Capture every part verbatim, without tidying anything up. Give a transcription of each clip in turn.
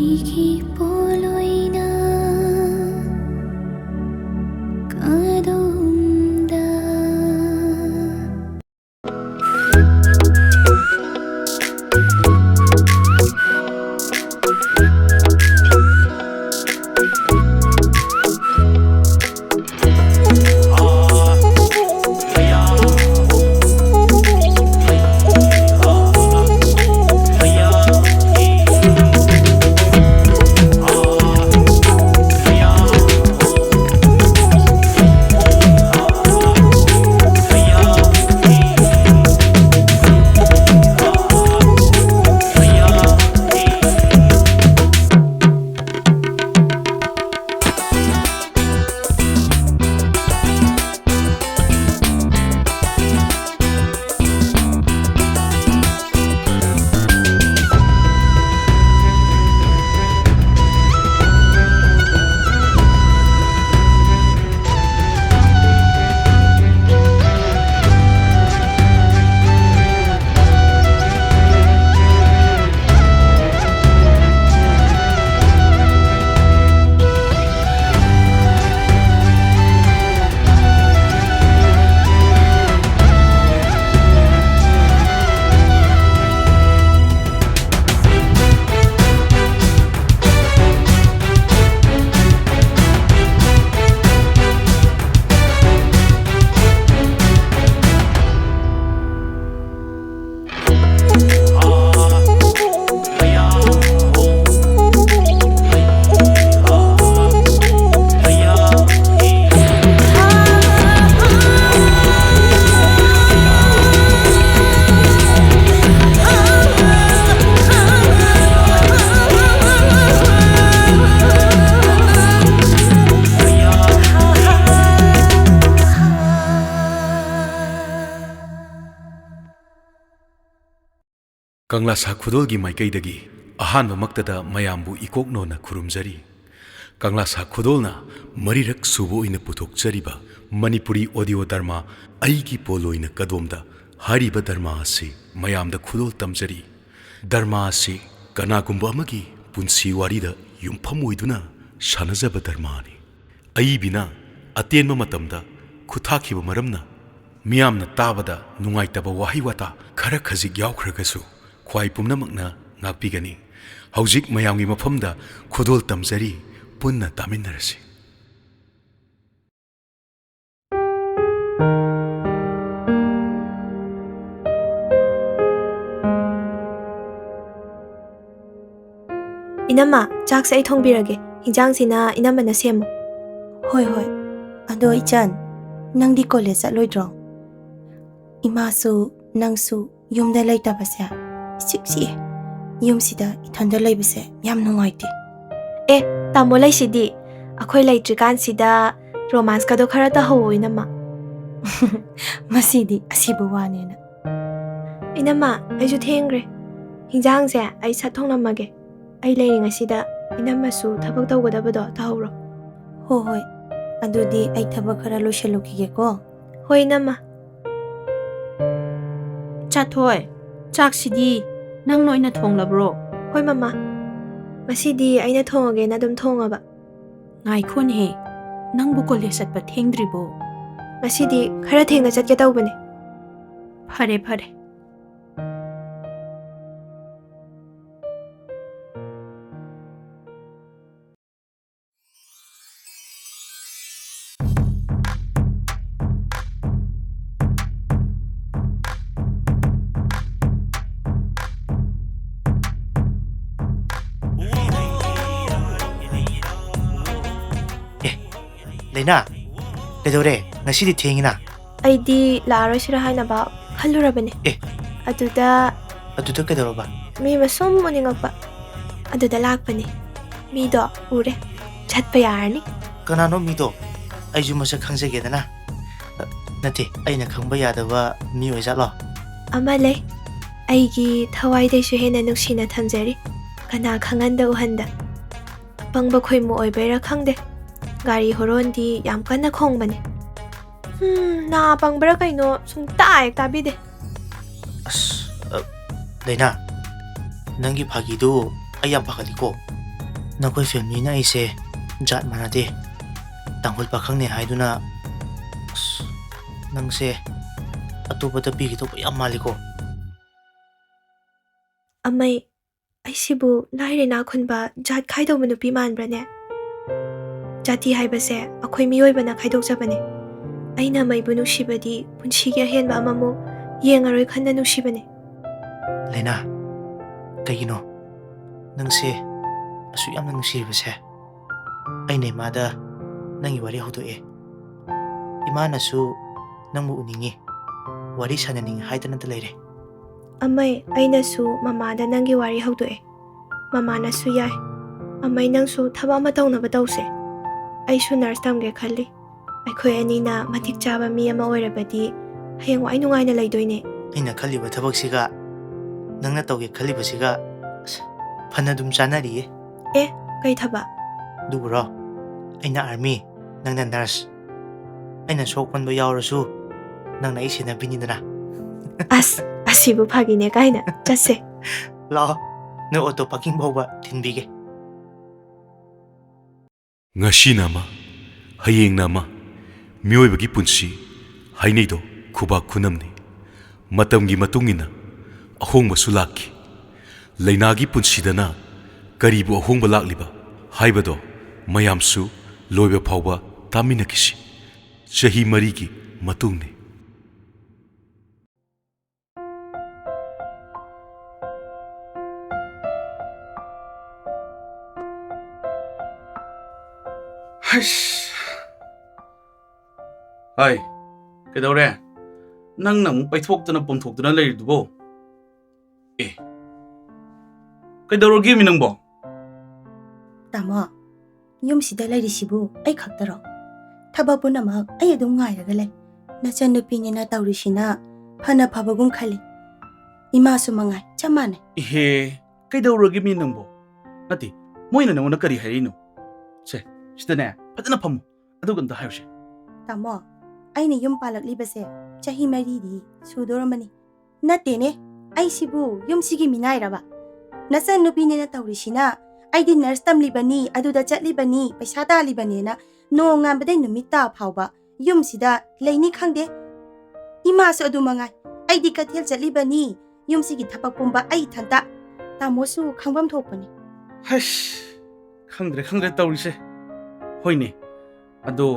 ꯑꯩꯒꯤ ꯄꯣꯂꯣꯏꯅ ꯀꯗꯣꯝꯗ꯫ ꯀꯪꯂꯥꯁꯥ ꯈꯨꯗꯣꯜꯒꯤ ꯃꯥꯏꯀꯩꯗꯒꯤ ꯑꯍꯥꯟꯕꯃꯛꯇꯗ ꯃꯌꯥꯝꯕꯨ ꯏꯀꯣꯛꯅꯣꯅ ꯈꯨꯔꯨꯝꯖꯔꯤ꯫ ꯀꯪꯂꯥꯁꯥ ꯈꯨꯗꯣꯜꯅ ꯃꯔꯤꯔꯛ ꯁꯨꯕ ꯑꯣꯏꯅ ꯄꯨꯊꯣꯛꯆꯔꯤꯕ ꯃꯅꯤꯄꯨꯔꯤ ꯑꯣꯗꯤꯑꯣ ꯗ꯭ꯔꯃꯥ ꯑꯩꯒꯤ ꯄꯣꯂꯣꯏꯅ ꯀꯗꯣꯝꯗ ꯍꯥꯏꯔꯤꯕ ꯗ꯭ꯔꯃꯥ ꯑꯁꯤ ꯃꯌꯥꯝꯗ ꯈꯨꯗꯣꯜ ꯇꯝꯖꯔꯤ꯫ ꯗ꯭ꯔꯃꯥ ꯑꯁꯤ ꯀꯅꯥꯒꯨꯝꯕ ꯑꯃꯒꯤ ꯄꯨꯟꯁꯤ ꯋꯥꯔꯤꯗ ꯌꯨꯝꯐꯝ ꯑꯣꯏꯗꯨꯅ ꯁꯥꯟꯅꯖꯕ ꯙꯔꯃꯥꯅꯤ꯫ ꯑꯏꯕꯤꯅ ꯑꯇꯦꯟꯕ ꯃꯇꯝꯗ ꯈꯨꯠꯊꯥꯈꯤꯕ ꯃꯔꯝꯅ ꯃꯤꯌꯥꯝꯅ ꯇꯥꯕꯗ ꯅꯨꯡꯉꯥꯏꯇꯕ ꯋꯥꯍꯩ ꯋꯥꯇꯥ ꯈꯔ ꯈꯖꯤꯛ ꯌꯥꯎꯈ꯭ꯔꯒꯁꯨ ꯈ꯭ꯋꯥꯏ ꯄꯨꯝꯅꯃꯛꯅ ꯉꯥꯛꯄꯤꯒꯅꯤ꯫ ꯍꯧꯖꯤꯛ ꯃꯌꯥꯝꯒꯤ ꯃꯐꯝꯗ ꯈꯨꯗꯣꯜ ꯇꯝꯖꯔꯤ, ꯄꯨꯟꯅ ꯇꯥꯃꯤꯟꯅꯔꯁꯤ꯫ ꯏꯅꯝꯃ, ꯆꯥꯛꯁꯦ ꯑꯩ ꯊꯣꯡꯕꯤꯔꯒꯦ꯫ ꯍꯤꯟꯖꯥꯡꯁꯤꯅ ꯏꯅꯝꯃꯅ ꯁꯦꯝꯃꯨ꯫ ꯍꯣꯏ, ꯍꯣꯏ꯫ ꯑꯗꯣ ꯏꯆꯟ, ꯅꯪꯗꯤ ꯀꯣꯂꯦꯖ ꯆꯠꯂꯣꯏꯗ꯭ꯔꯣ? ꯏꯃꯥꯁꯨ ꯅꯪꯁꯨ ꯌꯨꯝꯗ ꯂꯩꯇꯕꯁꯦ ꯏꯆꯤꯛ ꯆꯤꯛꯑꯦ꯫ ꯌꯨꯝꯁꯤꯗ ꯏꯊꯟꯗ ꯂꯩꯕꯁꯦ ꯌꯥꯝ ꯅꯨꯡꯉꯥꯏꯇꯦ꯫ ꯑꯦ, ꯇꯥꯃꯣ ꯂꯩꯁꯤꯗꯤ꯫ ꯑꯩꯈꯣꯏ ꯂꯩꯇ꯭ꯔꯤꯀꯥꯟꯁꯤꯗ ꯔꯣꯃꯥꯟꯁꯀꯗꯣ ꯈꯔ ꯇꯧꯍꯧꯋꯣ, ꯏꯅꯝꯃ꯫ ꯃꯁꯤꯗꯤ ꯑꯁꯤꯕ ꯋꯥꯅꯦꯅ꯫ ꯏꯅꯝꯃ, ꯑꯩꯁꯨ ꯊꯦꯡꯈ꯭ꯔꯦ꯫ ꯍꯤꯟꯖꯥꯡꯁꯦ ꯑꯩ ꯁꯠ ꯊꯣꯡꯂꯝꯃꯒꯦ꯫ ꯑꯩ ꯂꯩꯔꯤꯉꯩꯁꯤꯗ ꯏꯅꯝꯃꯁꯨ ꯊꯕꯛ ꯇꯧꯒꯗꯕꯗꯣ ꯇꯧꯍꯧꯔꯣ꯫ ꯍꯣ ꯍꯣꯏ, ꯑꯗꯨꯗꯤ ꯑꯩ ꯊꯕꯛ ꯈꯔ ꯂꯣꯏꯁꯤꯜꯂꯨꯈꯤꯒꯦꯀꯣ꯫ ꯍꯣꯏ, ꯏꯅꯝꯃ꯫ ꯆꯥꯊꯣꯏ, ꯆꯥꯛꯁꯤꯗꯤ ꯅꯪ ꯂꯣꯏꯅ ꯊꯣꯡꯂꯕ꯭ꯔꯣ? ꯍꯣꯏ, ꯃꯃꯥ꯫ ꯉꯁꯤꯗꯤ ꯑꯩꯅ ꯊꯣꯡꯉꯒꯦꯅ ꯑꯗꯨꯝ ꯊꯣꯡꯉꯕ꯫ ꯉꯥꯏꯈꯣꯅꯦꯍꯦ, ꯅꯪꯕꯨ ꯀꯣꯂꯦꯖ ꯆꯠꯄ ꯊꯦꯡꯗ꯭ꯔꯤꯕꯣ? ꯉꯁꯤꯗꯤ ꯈꯔ ꯊꯦꯡꯅ ꯆꯠꯀꯦ ꯇꯧꯕꯅꯦ꯫ ꯐꯔꯦ, ꯐꯔꯦ꯫ ꯑꯦ, ꯂꯩꯅꯥ, ꯀꯩꯗꯧꯔꯦ? ꯉꯁꯤꯗꯤ ꯊꯦꯡꯉꯤꯅ꯫ ꯑꯩꯗꯤ ꯂꯥꯛꯑꯔꯣꯏꯁꯤꯔꯥ ꯍꯥꯏꯅ ꯚꯥꯕ ꯈꯜꯂꯨꯔꯕꯅꯦ꯫ ꯑꯦ꯫ ꯑꯗꯨꯗ ꯑꯗꯨꯗ ꯀꯩꯗꯧꯔꯕ? ꯃꯤ ꯃꯁꯨꯝ ꯎꯅꯤꯡꯉꯛꯄ꯫ ꯑꯗꯨꯗ ꯂꯥꯛꯄꯅꯦ꯫ ꯃꯤꯗꯣ ꯎꯔꯦ꯫ ꯆꯠꯄ ꯌꯥꯔꯅꯤ꯫ ꯀꯅꯥꯅꯣ ꯃꯤꯗꯣ? ꯑꯩꯁꯨ ꯃꯁꯛ ꯈꯪꯖꯒꯦꯗꯅ꯫ ꯑ, ꯅꯠꯇꯦ, ꯑꯩꯅ ꯈꯪꯕ ꯌꯥꯗꯕ ꯃꯤ ꯑꯣꯏꯖꯥꯠꯂꯣ? ꯑꯃ ꯂꯩ꯫ ꯑꯩꯒꯤ ꯊꯋꯥꯏꯗꯩꯁꯨ ꯍꯦꯟꯅ ꯅꯨꯡꯁꯤꯅ ꯊꯝꯖꯔꯤ꯫ ꯀꯅꯥ ꯈꯪꯍꯟꯗ ꯎꯍꯟꯗ꯫ ꯑꯄꯪꯕ ꯈꯣꯏꯃꯨ ꯑꯣꯏꯕꯩꯔꯥ ꯈꯪꯗꯦ, ꯒꯥꯔꯤ ꯍꯣꯔꯣꯟꯗꯤ ꯌꯥꯝ ꯀꯟꯅ ꯈꯣꯡꯕꯅꯦ꯫ ꯍꯨꯝ, ꯅꯥ ꯄꯪꯕ꯭ꯔꯥ ꯀꯩꯅꯣ, ꯁꯨꯡꯇꯥ ꯍꯦꯛ ꯇꯥꯕꯤꯗꯦ꯫ ꯑꯁ, ꯑ, ꯗꯥꯏꯅꯥ, ꯅꯪꯒꯤ ꯐꯥꯒꯤꯗꯨ ꯑꯩ ꯌꯥꯝ ꯄꯥꯈꯠꯂꯤꯀꯣ꯫ ꯅꯈꯣꯏ ꯐꯦꯃꯤꯂꯤꯅ ꯑꯩꯁꯦ ꯖꯥꯠ ꯃꯥꯟꯅꯗꯦ, ꯇꯥꯡꯈꯨꯜ ꯄꯥꯈꯪꯅꯦ ꯍꯥꯏꯗꯨꯅ, ꯑꯁ, ꯅꯪꯁꯦ ꯑꯇꯣꯞꯄꯗ ꯄꯤꯒꯗꯧꯕ ꯌꯥꯝ ꯃꯥꯜꯂꯤꯀꯣ꯫ ꯑꯃꯩ, ꯑꯩꯁꯤꯕꯨ ꯂꯥꯏꯔ ꯏꯅꯥꯛ ꯈꯨꯟꯕ ꯖꯥꯠ ꯈꯥꯏꯗꯧꯕ ꯅꯨꯄꯤ ꯃꯥꯟꯕ꯭ꯔꯅꯦ? ꯖꯥꯇꯤ ꯍꯥꯏꯕꯁꯦ ꯑꯩꯈꯣꯏ ꯃꯤꯑꯣꯏꯕꯅ ꯈꯥꯏꯗꯣꯛꯆꯕꯅꯦ꯫ ꯑꯩꯅ ꯑꯃꯩꯕꯨ ꯅꯨꯡꯁꯤꯕꯗꯤ ꯄꯨꯟꯁꯤꯒꯤ ꯑꯍꯦꯟꯕ ꯑꯃꯃꯨꯛ ꯌꯦꯡꯉꯔꯣꯏ ꯈꯟꯅ ꯅꯨꯡꯁꯤꯕꯅꯦ꯫ ꯂꯩꯅꯥ, ꯀꯩꯒꯤꯅꯣ? ꯅꯪꯁꯦ ꯑꯁꯨꯛ ꯌꯥꯝꯅ ꯅꯨꯡꯁꯤꯔꯤꯕꯁꯦ? ꯑꯩꯅ ꯏꯃꯥꯗ ꯅꯪꯒꯤ ꯋꯥꯔꯤ ꯍꯧꯗꯣꯛꯑꯦ꯫ ꯏꯃꯥꯅꯁꯨ ꯅꯪꯕꯨ ꯎꯅꯤꯡꯉꯤ, ꯋꯥꯔꯤ ꯁꯥꯟꯅꯅꯤꯡꯉꯤ ꯍꯥꯏꯗꯅꯇ ꯂꯩꯔꯦ꯫ ꯑꯃꯩ, ꯑꯩꯅꯁꯨ ꯃꯃꯥꯗ ꯅꯪꯒꯤ ꯋꯥꯔꯤ ꯍꯧꯗꯣꯛꯑꯦ꯫ ꯃꯃꯥꯅꯁꯨ ꯌꯥꯏ꯫ ꯑꯃꯩ, ꯅꯪꯁꯨ ꯊꯕꯛ ꯑꯃ ꯇꯧꯅꯕ ꯇꯧꯁꯦ꯫ ꯑꯩꯁꯨ ꯅꯔꯁ ꯇꯝꯒꯦ ꯈꯜꯂꯤ꯫ ꯑꯩꯈꯣꯏ ꯑꯅꯤꯅ ꯃꯇꯤꯛ ꯆꯥꯕ ꯃꯤ ꯑꯃ ꯑꯣꯏꯔꯕꯗꯤ ꯍꯌꯦꯡꯋꯥꯏ ꯅꯨꯡꯉꯥꯏꯅ ꯂꯩꯗꯣꯏꯅꯦ꯫ ꯑꯩꯅ ꯈꯜꯂꯤꯕ ꯊꯕꯛꯁꯤꯒ ꯅꯪꯅ ꯇꯧꯒꯦ ꯈꯜꯂꯤꯕꯁꯤꯒ, ꯑꯁ, ꯐꯅ ꯑꯗꯨꯝ ꯆꯥꯅꯔꯤꯌꯦ꯫ ꯑꯦ, ꯀꯩ ꯊꯕꯛ? ꯑꯗꯨꯕꯨꯔꯣ, ꯑꯩꯅ ꯑꯥꯔꯃꯤ, ꯅꯪꯅ ꯅꯔꯁ꯫ ꯑꯩꯅ ꯁꯣꯛ ꯄꯟꯕ ꯌꯥꯎꯔꯁꯨ ꯅꯪꯅ ꯑꯩ ꯁꯦꯟꯅꯕꯤꯅꯤꯗꯅ꯫ ꯑꯁ, ꯑꯁꯤꯕꯨ ꯐꯥꯒꯤꯅꯦ ꯀꯥꯏꯅ꯫ ꯆꯠꯁꯦ꯫ ꯂꯥꯛꯑꯣ, ꯅꯣꯏ ꯑꯣꯇꯣ ꯄꯥꯔꯀꯤꯡ ꯐꯥꯎꯕ ꯊꯤꯟꯕꯤꯒꯦ꯫ ꯉꯁꯤꯅ ꯑꯃ, ꯍꯌꯦꯡꯅ ꯑꯃ, ꯃꯤꯑꯣꯏꯕꯒꯤ ꯄꯨꯟꯁꯤ ꯍꯥꯏꯅꯩꯗꯣ ꯈꯨꯕꯥꯛ ꯈꯨꯅꯝꯅꯤ꯫ ꯃꯇꯝꯒꯤ ꯃꯇꯨꯡ ꯏꯟꯅ ꯑꯍꯣꯡꯕꯁꯨ ꯂꯥꯛꯈꯤ꯫ ꯂꯩꯅꯥꯒꯤ ꯄꯨꯟꯁꯤꯗꯅ ꯀꯔꯤꯕꯨ ꯑꯍꯣꯡꯕ ꯂꯥꯛꯂꯤꯕ ꯍꯥꯏꯕꯗꯣ ꯃꯌꯥꯝꯁꯨ ꯂꯣꯏꯕ ꯐꯥꯎꯕ ꯇꯥꯃꯤꯟꯅꯈꯤꯁꯤ꯫ ꯆꯍꯤ ꯃꯔꯤꯒꯤ ꯃꯇꯨꯡꯅꯤ꯫ ꯍꯩꯁ꯫ ꯍꯥꯏ, ꯀꯩꯗꯧꯔꯦ? ꯅꯪꯅ ꯑꯃꯨꯛ ꯄꯩꯊꯣꯛꯇꯅ ꯄꯣꯝꯊꯣꯛꯇꯅ ꯂꯩꯔꯤꯗꯨꯕꯣ? ꯑꯦ, ꯀꯩꯗꯧꯔꯒꯦꯃꯤ ꯅꯪꯕꯣ? ꯇꯥꯃꯣ, ꯌꯨꯝꯁꯤꯗ ꯂꯩꯔꯤꯁꯤꯕꯨ ꯑꯩ ꯈꯛꯇꯔꯣ? ꯊꯕꯛ ꯄꯨꯝꯅꯃꯛ ꯑꯩ ꯑꯗꯨꯝ ꯉꯥꯏꯔꯒ ꯂꯩ꯫ ꯅꯆꯟꯅꯨꯄꯤꯅꯤꯅ ꯇꯧꯔꯤꯁꯤꯅ ꯐꯅ ꯐꯕꯒꯨꯝ ꯈꯜꯂꯤ꯫ ꯏꯃꯥꯁꯨ ꯃꯉꯥꯏ, ꯆꯞ ꯃꯥꯟꯅꯩ꯫ ꯏꯍꯦ, ꯀꯩꯗꯧꯔꯒꯦꯃꯤ ꯅꯪꯕꯣ? ꯅꯠꯇꯦ, ꯃꯣꯏꯅ ꯅꯪꯉꯣꯟꯗ ꯀꯔꯤ ꯍꯥꯏꯔꯛꯏꯅꯣ? ꯁꯦ, ꯁꯤꯗꯅꯦ, ꯐꯖꯅ ꯐꯝꯃꯨ, ꯑꯗꯨꯒ ꯑꯝꯇ ꯍꯥꯏꯔꯨꯁꯦ꯫ ꯇꯥꯃꯣ, ꯑꯩꯅ ꯌꯨꯝ ꯄꯥꯜꯂꯛꯂꯤꯕꯁꯦ ꯆꯍꯤ ꯃꯔꯤꯗꯤ ꯁꯨꯗꯣꯔꯝꯃꯅꯤ꯫ ꯅꯠꯇꯦꯅꯦ, ꯑꯩꯁꯤꯕꯨ ꯌꯨꯝꯁꯤꯒꯤ ꯃꯤꯅꯥꯏꯔꯕ? ꯅꯆꯟ ꯅꯨꯄꯤꯅꯦꯅ ꯇꯧꯔꯤꯁꯤꯅ, ꯑꯩꯗꯤ ꯅꯔꯁ ꯇꯝꯂꯤꯕꯅꯤ, ꯑꯗꯨꯗ ꯆꯠꯂꯤꯕꯅꯤ, ꯄꯩꯁꯥ ꯇꯥꯜꯂꯤꯕꯅꯦꯅ ꯅꯣꯡꯉꯥꯟꯕꯗꯩ ꯅꯨꯃꯤꯠ ꯇꯥ ꯐꯥꯎꯕ ꯌꯨꯝꯁꯤꯗ ꯂꯩꯅꯤ ꯈꯪꯗꯦ꯫ ꯏꯃꯥꯁꯨ ꯑꯗꯨ ꯃꯉꯥꯏ, ꯑꯩꯗꯤ ꯀꯩꯊꯦꯜ ꯆꯠꯂꯤꯕꯅꯤ, ꯌꯨꯝꯁꯤꯒꯤ ꯊꯕꯛ ꯄꯨꯝꯕ ꯑꯩ ꯏꯊꯟꯇ꯫ ꯇꯥꯃꯣꯁꯨ ꯈꯪꯐꯝ ꯊꯣꯛꯄꯅꯤ꯫ ꯍꯩꯁ, ꯈꯪꯗ꯭ꯔꯦ ꯈꯪꯗ꯭ꯔꯦ ꯇꯧꯔꯤꯁꯦ꯫ ꯍꯣꯏꯅꯦ, ꯑꯗꯣ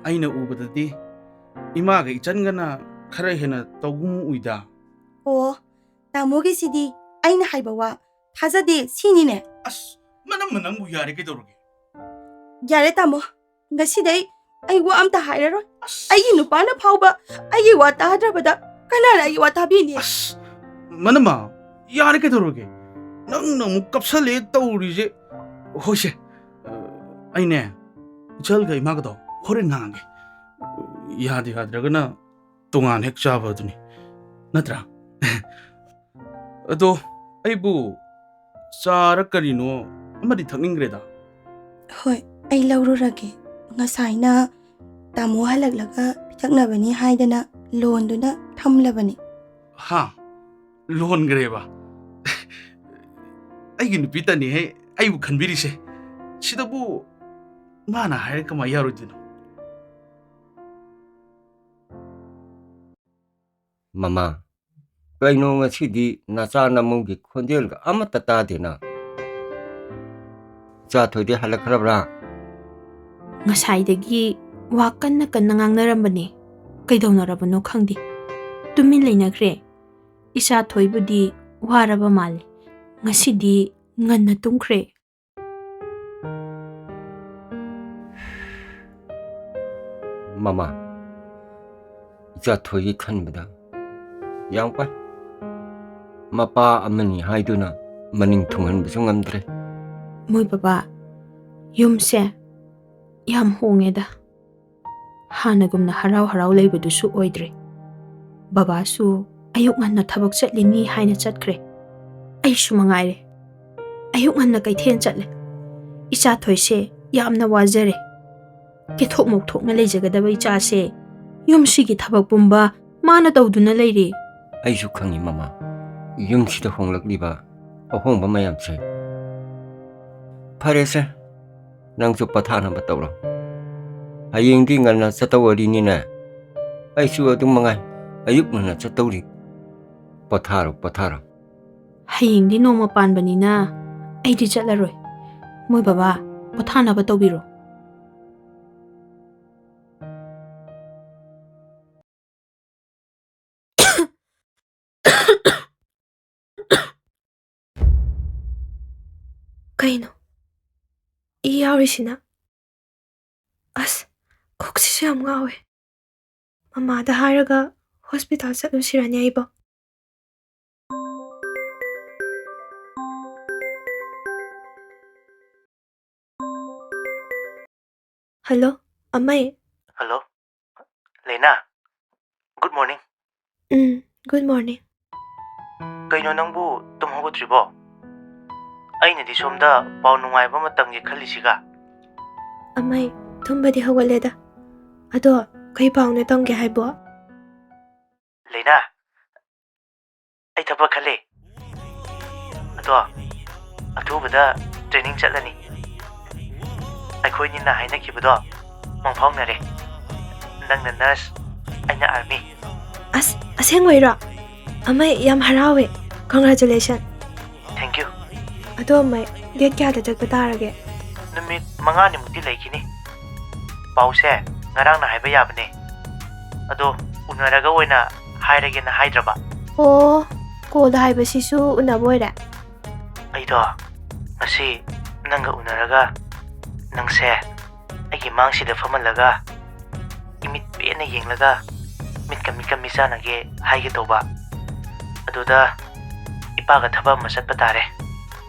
ꯑꯩꯅ ꯎꯕꯗꯗꯤ ꯏꯃꯥꯒ ꯏꯆꯟꯒꯅ ꯈꯔ ꯍꯦꯟꯅ ꯇꯧꯒꯨꯝ ꯎꯏꯗ꯫ ꯑꯣ, ꯇꯥꯃꯣꯒꯤꯁꯤꯗꯤ ꯑꯩꯅ ꯍꯥꯏꯕ ꯋꯥ ꯊꯥꯖꯗꯦ ꯁꯤꯅꯤꯅꯦ꯫ ꯑꯁ, ꯃꯅꯝꯃ ꯅꯪꯕꯨ ꯌꯥꯔꯦ ꯀꯩꯗꯧꯔꯒꯦ? ꯌꯥꯔꯦ ꯇꯥꯃꯣ, ꯉꯁꯤꯗꯩ ꯑꯩ ꯋꯥ ꯑꯝꯇ ꯍꯥꯏꯔꯔꯣꯏ꯫ ꯑꯁ, ꯑꯩꯒꯤ ꯅꯨꯄꯥꯅ ꯐꯥꯎꯕ ꯑꯩꯒꯤ ꯋꯥ ꯇꯥꯗ꯭ꯔꯕꯗ ꯀꯅꯥꯅ ꯑꯩꯒꯤ ꯋꯥ ꯇꯥꯕꯤꯅꯤ? ꯑꯁ, ꯃꯅꯝꯃ, ꯌꯥꯔꯦ ꯀꯩꯗꯧꯔꯒꯦ? ꯅꯪꯅ ꯑꯃꯨꯛ ꯀꯞꯁꯜꯂꯦ ꯇꯧꯔꯤꯁꯦ꯫ ꯍꯣꯏꯁꯦ, ꯑ, ꯑꯩꯅꯦ ꯏꯆꯜꯒ ꯏꯃꯥꯒꯗꯣ ꯍꯣꯔꯦꯟ ꯉꯥꯡꯉꯒꯦ꯫ ꯌꯥꯗ ꯌꯥꯗ꯭ꯔꯒꯅ ꯇꯣꯉꯥꯟ ꯍꯦꯛ ꯆꯥꯕ ꯑꯗꯨꯅꯤ, ꯅꯠꯇ꯭ꯔꯥ? ꯑꯗꯣ ꯑꯩꯕꯨ ꯆꯥꯔ ꯀꯔꯤꯅꯣ ꯑꯃꯗꯤ ꯊꯛꯅꯤꯡꯈ꯭ꯔꯦꯗ꯫ ꯍꯣꯏ, ꯑꯩ ꯂꯧꯔꯨꯔꯒꯦ꯫ ꯉꯁꯥꯏꯅ ꯇꯥꯃꯣ ꯍꯜꯂꯛꯂꯒ ꯄꯤꯊꯛꯅꯕꯅꯤ ꯍꯥꯏꯗꯅ ꯂꯣꯟꯗꯨꯅ ꯊꯝꯂꯕꯅꯤ꯫ ꯍꯥ? ꯂꯣꯟꯈ꯭ꯔꯦꯕ? ꯑꯩꯒꯤ ꯅꯨꯄꯤꯇꯅꯤꯍꯦ ꯑꯩꯕꯨ ꯈꯟꯕꯤꯔꯤꯁꯦ꯫ ꯁꯤꯗꯕꯨ ꯃꯥꯅ ꯍꯥꯏꯔ ꯀꯃꯥꯏ ꯌꯥꯔꯣꯏꯗꯣꯏꯅꯣ? ꯃꯃꯥ, ꯀꯩꯅꯣ ꯉꯁꯤꯗꯤ ꯅꯆꯥ ꯅꯃꯧꯒꯤ ꯈꯣꯟꯖꯦꯜꯒ ꯑꯃꯠꯇ ꯇꯥꯗꯦꯅ? ꯏꯆꯥ ꯊꯣꯏꯗꯤ ꯍꯜꯂꯛꯈ꯭ꯔꯕ꯭ꯔꯥ? ꯉꯁꯥꯏꯗꯒꯤ ꯋꯥ ꯀꯟꯅ ꯀꯟꯅ ꯉꯥꯡꯅꯔꯝꯕꯅꯦ꯫ ꯀꯩꯗꯧꯅꯔꯕꯅꯣ ꯈꯪꯗꯦ꯫ ꯇꯨꯃꯤꯟ ꯂꯩꯅꯈ꯭ꯔꯦ꯫ ꯏꯆꯥ ꯊꯣꯏꯕꯨꯗꯤ ꯋꯥꯔꯕ ꯃꯥꯜꯂꯦ꯫ ꯉꯁꯤꯗꯤ ꯉꯟꯅ ꯇꯨꯝꯈ꯭ꯔꯦ꯫ ꯃꯃꯥ, ꯏꯆꯥ ꯊꯣꯏꯒꯤ ꯈꯟꯕꯗ ꯌꯥꯝ ꯋꯥꯏ꯫ ꯃꯄꯥ ꯑꯃꯅꯤ ꯍꯥꯏꯗꯨꯅ ꯃꯅꯤꯡ ꯊꯨꯡꯍꯟꯕꯁꯨ ꯉꯝꯗ꯭ꯔꯦ꯫ ꯃꯣꯏ ꯕꯕꯥ, ꯌꯨꯝꯁꯦ ꯌꯥꯝ ꯍꯣꯡꯉꯦꯗ꯫ ꯍꯥꯟꯅꯒꯨꯝꯅ ꯍꯔꯥꯎ ꯍꯔꯥꯎ ꯂꯩꯕꯗꯨꯁꯨ ꯑꯣꯏꯗ꯭ꯔꯦ꯫ ꯕꯕꯥꯁꯨ ꯑꯌꯨꯛ ꯉꯟꯅ ꯊꯕꯛ ꯆꯠꯂꯤꯅꯤ ꯍꯥꯏꯅ ꯆꯠꯈ꯭ꯔꯦ꯫ ꯑꯩꯁꯨ ꯃꯉꯥꯏꯔꯦ꯫ ꯑꯌꯨꯛ ꯉꯟꯅ ꯀꯩꯊꯦꯜ ꯆꯠꯂꯦ꯫ ꯏꯆꯥ ꯊꯣꯏꯁꯦ ꯌꯥꯝꯅ ꯋꯥꯖꯔꯦ꯫ ꯀꯦꯊꯣꯛ ꯃꯧꯊꯣꯛꯅ ꯂꯩꯖꯒꯗꯕ ꯏꯆꯥꯁꯦ ꯌꯨꯝꯁꯤꯒꯤ ꯊꯕꯛ ꯄꯨꯝꯕ ꯃꯥꯅ ꯇꯧꯗꯨꯅ ꯂꯩꯔꯦ꯫ ꯑꯩꯁꯨ ꯈꯪꯏ ꯃꯃꯥ, ꯌꯨꯝꯁꯤꯗ ꯍꯣꯡꯂꯛꯂꯤꯕ ꯑꯍꯣꯡꯕ ꯃꯌꯥꯝꯁꯦ꯫ ꯐꯔꯦꯁꯦ, ꯅꯪꯁꯨ ꯄꯣꯊꯥꯅꯕ ꯇꯧꯔꯣ꯫ ꯍꯌꯦꯡꯗꯤ ꯉꯟꯅ ꯆꯠꯇꯧꯔꯤꯅꯤꯅꯦ꯫ ꯑꯩꯁꯨ ꯑꯗꯨꯝ ꯃꯉꯥꯏ, ꯑꯌꯨꯛ ꯉꯟꯅ ꯆꯠꯇꯧꯔꯤ꯫ ꯄꯣꯊꯥꯔꯣ, ꯄꯣꯊꯥꯔꯣ꯫ ꯍꯌꯦꯡꯗꯤ ꯅꯣꯡꯃ ꯄꯥꯟꯕꯅꯤꯅ ꯑꯩꯗꯤ ꯆꯠꯂꯔꯣꯏ꯫ ꯃꯣꯏ ꯕꯕꯥ, ꯄꯣꯊꯥꯅꯕ ꯇꯧꯕꯤꯔꯣ꯫ ꯀꯩꯅꯣ? ꯏ ꯌꯥꯎꯔꯤꯁꯤꯅ? ꯑꯁ, ꯀꯣꯛꯁꯤꯁꯨ ꯌꯥꯝ ꯉꯥꯎꯋꯦ꯫ ꯃꯃꯥꯗ ꯍꯥꯏꯔꯒ ꯍꯣꯁꯄꯤꯇꯥꯜ ꯆꯠꯂꯨꯁꯤꯔꯅꯦ ꯑꯩꯕꯣ? ꯍꯜꯂꯣ, ꯑꯃꯩ꯫ ꯍꯜꯂꯣ, ꯂꯩꯅꯥ꯫ Good morning꯫ ꯎꯝ, good morning꯫ ꯀꯩꯅꯣ, ꯅꯪꯕꯨ ꯇꯨꯝ ꯍꯧꯒꯠꯇ꯭ꯔꯤꯕꯣ? ꯑꯩꯅꯗꯤ ꯁꯣꯝꯗ ꯄꯥꯎ ꯅꯨꯡꯉꯥꯏꯕ ꯑꯃ ꯇꯝꯒꯦ ꯈꯜꯂꯤꯁꯤꯒ꯫ ꯑꯃꯩ, ꯇꯨꯝꯕꯗꯤ ꯍꯧꯒꯠꯂꯦꯗ꯫ ꯑꯗꯣ, ꯀꯩ ꯄꯥꯎꯅꯣ ꯇꯝꯒꯦ ꯍꯥꯏꯕꯣ? ꯂꯩꯅꯥ, ꯑꯩ ꯊꯕꯛ ꯈꯜꯂꯦ꯫ ꯑꯗꯣ, ꯑꯊꯨꯕꯗ training ꯆꯠꯂꯅꯤ꯫ ꯑꯩꯈꯣꯏꯅꯤꯅ ꯍꯥꯏꯅꯈꯤꯕꯗꯣ ꯃꯪꯐꯥꯎꯅꯔꯦ꯫ ꯅꯪꯅ nurse, ꯑꯩꯅ army꯫ ꯑꯁ, ꯑꯁꯦꯡꯕꯩꯔꯣ? ꯑꯃꯩ, ꯌꯥꯝ ꯍꯔꯥꯎꯋꯦ꯫ Congratulation꯫ Thank you꯫ ꯑꯗꯣ ꯑꯃꯩ, date ꯀꯌꯥꯗ ꯆꯠꯄ ꯇꯥꯔꯒꯦ? ꯅꯨꯃꯤꯠ ꯃꯉꯥꯅꯤꯃꯨꯛꯇꯤ ꯂꯩꯈꯤꯅꯤ꯫ ꯄꯥꯎꯁꯦ ꯉꯔꯥꯡꯅ ꯍꯥꯏꯕ ꯌꯥꯕꯅꯦ꯫ ꯑꯗꯣ ꯎꯅꯔꯒ ꯑꯣꯏꯅ ꯍꯥꯏꯔꯒꯦꯅ ꯍꯥꯏꯗ꯭ꯔꯕ꯫ ꯑꯣ, callꯗ ꯍꯥꯏꯕꯁꯤꯁꯨ ꯎꯅꯕ ꯑꯣꯏꯔꯦ? ꯑꯩꯗꯣ ꯉꯁꯤ ꯅꯪꯒ ꯎꯅꯔꯒ ꯅꯪꯁꯦ ꯑꯩꯒꯤ ꯃꯥꯡꯁꯤꯗ ꯐꯝꯍꯜꯂꯒ ꯏꯃꯤꯠ ꯄꯦꯟꯅ ꯌꯦꯡꯂꯒ ꯃꯤꯠꯀ ꯃꯤꯠꯀ ꯃꯤꯆꯥꯟꯅꯒꯦ ꯍꯥꯏꯒꯦ ꯇꯧꯕ꯫ ꯑꯗꯨꯗ ꯏꯄꯥꯒ ꯊꯕꯛ ꯑꯃ ꯆꯠꯄ ꯇꯥꯔꯦ꯫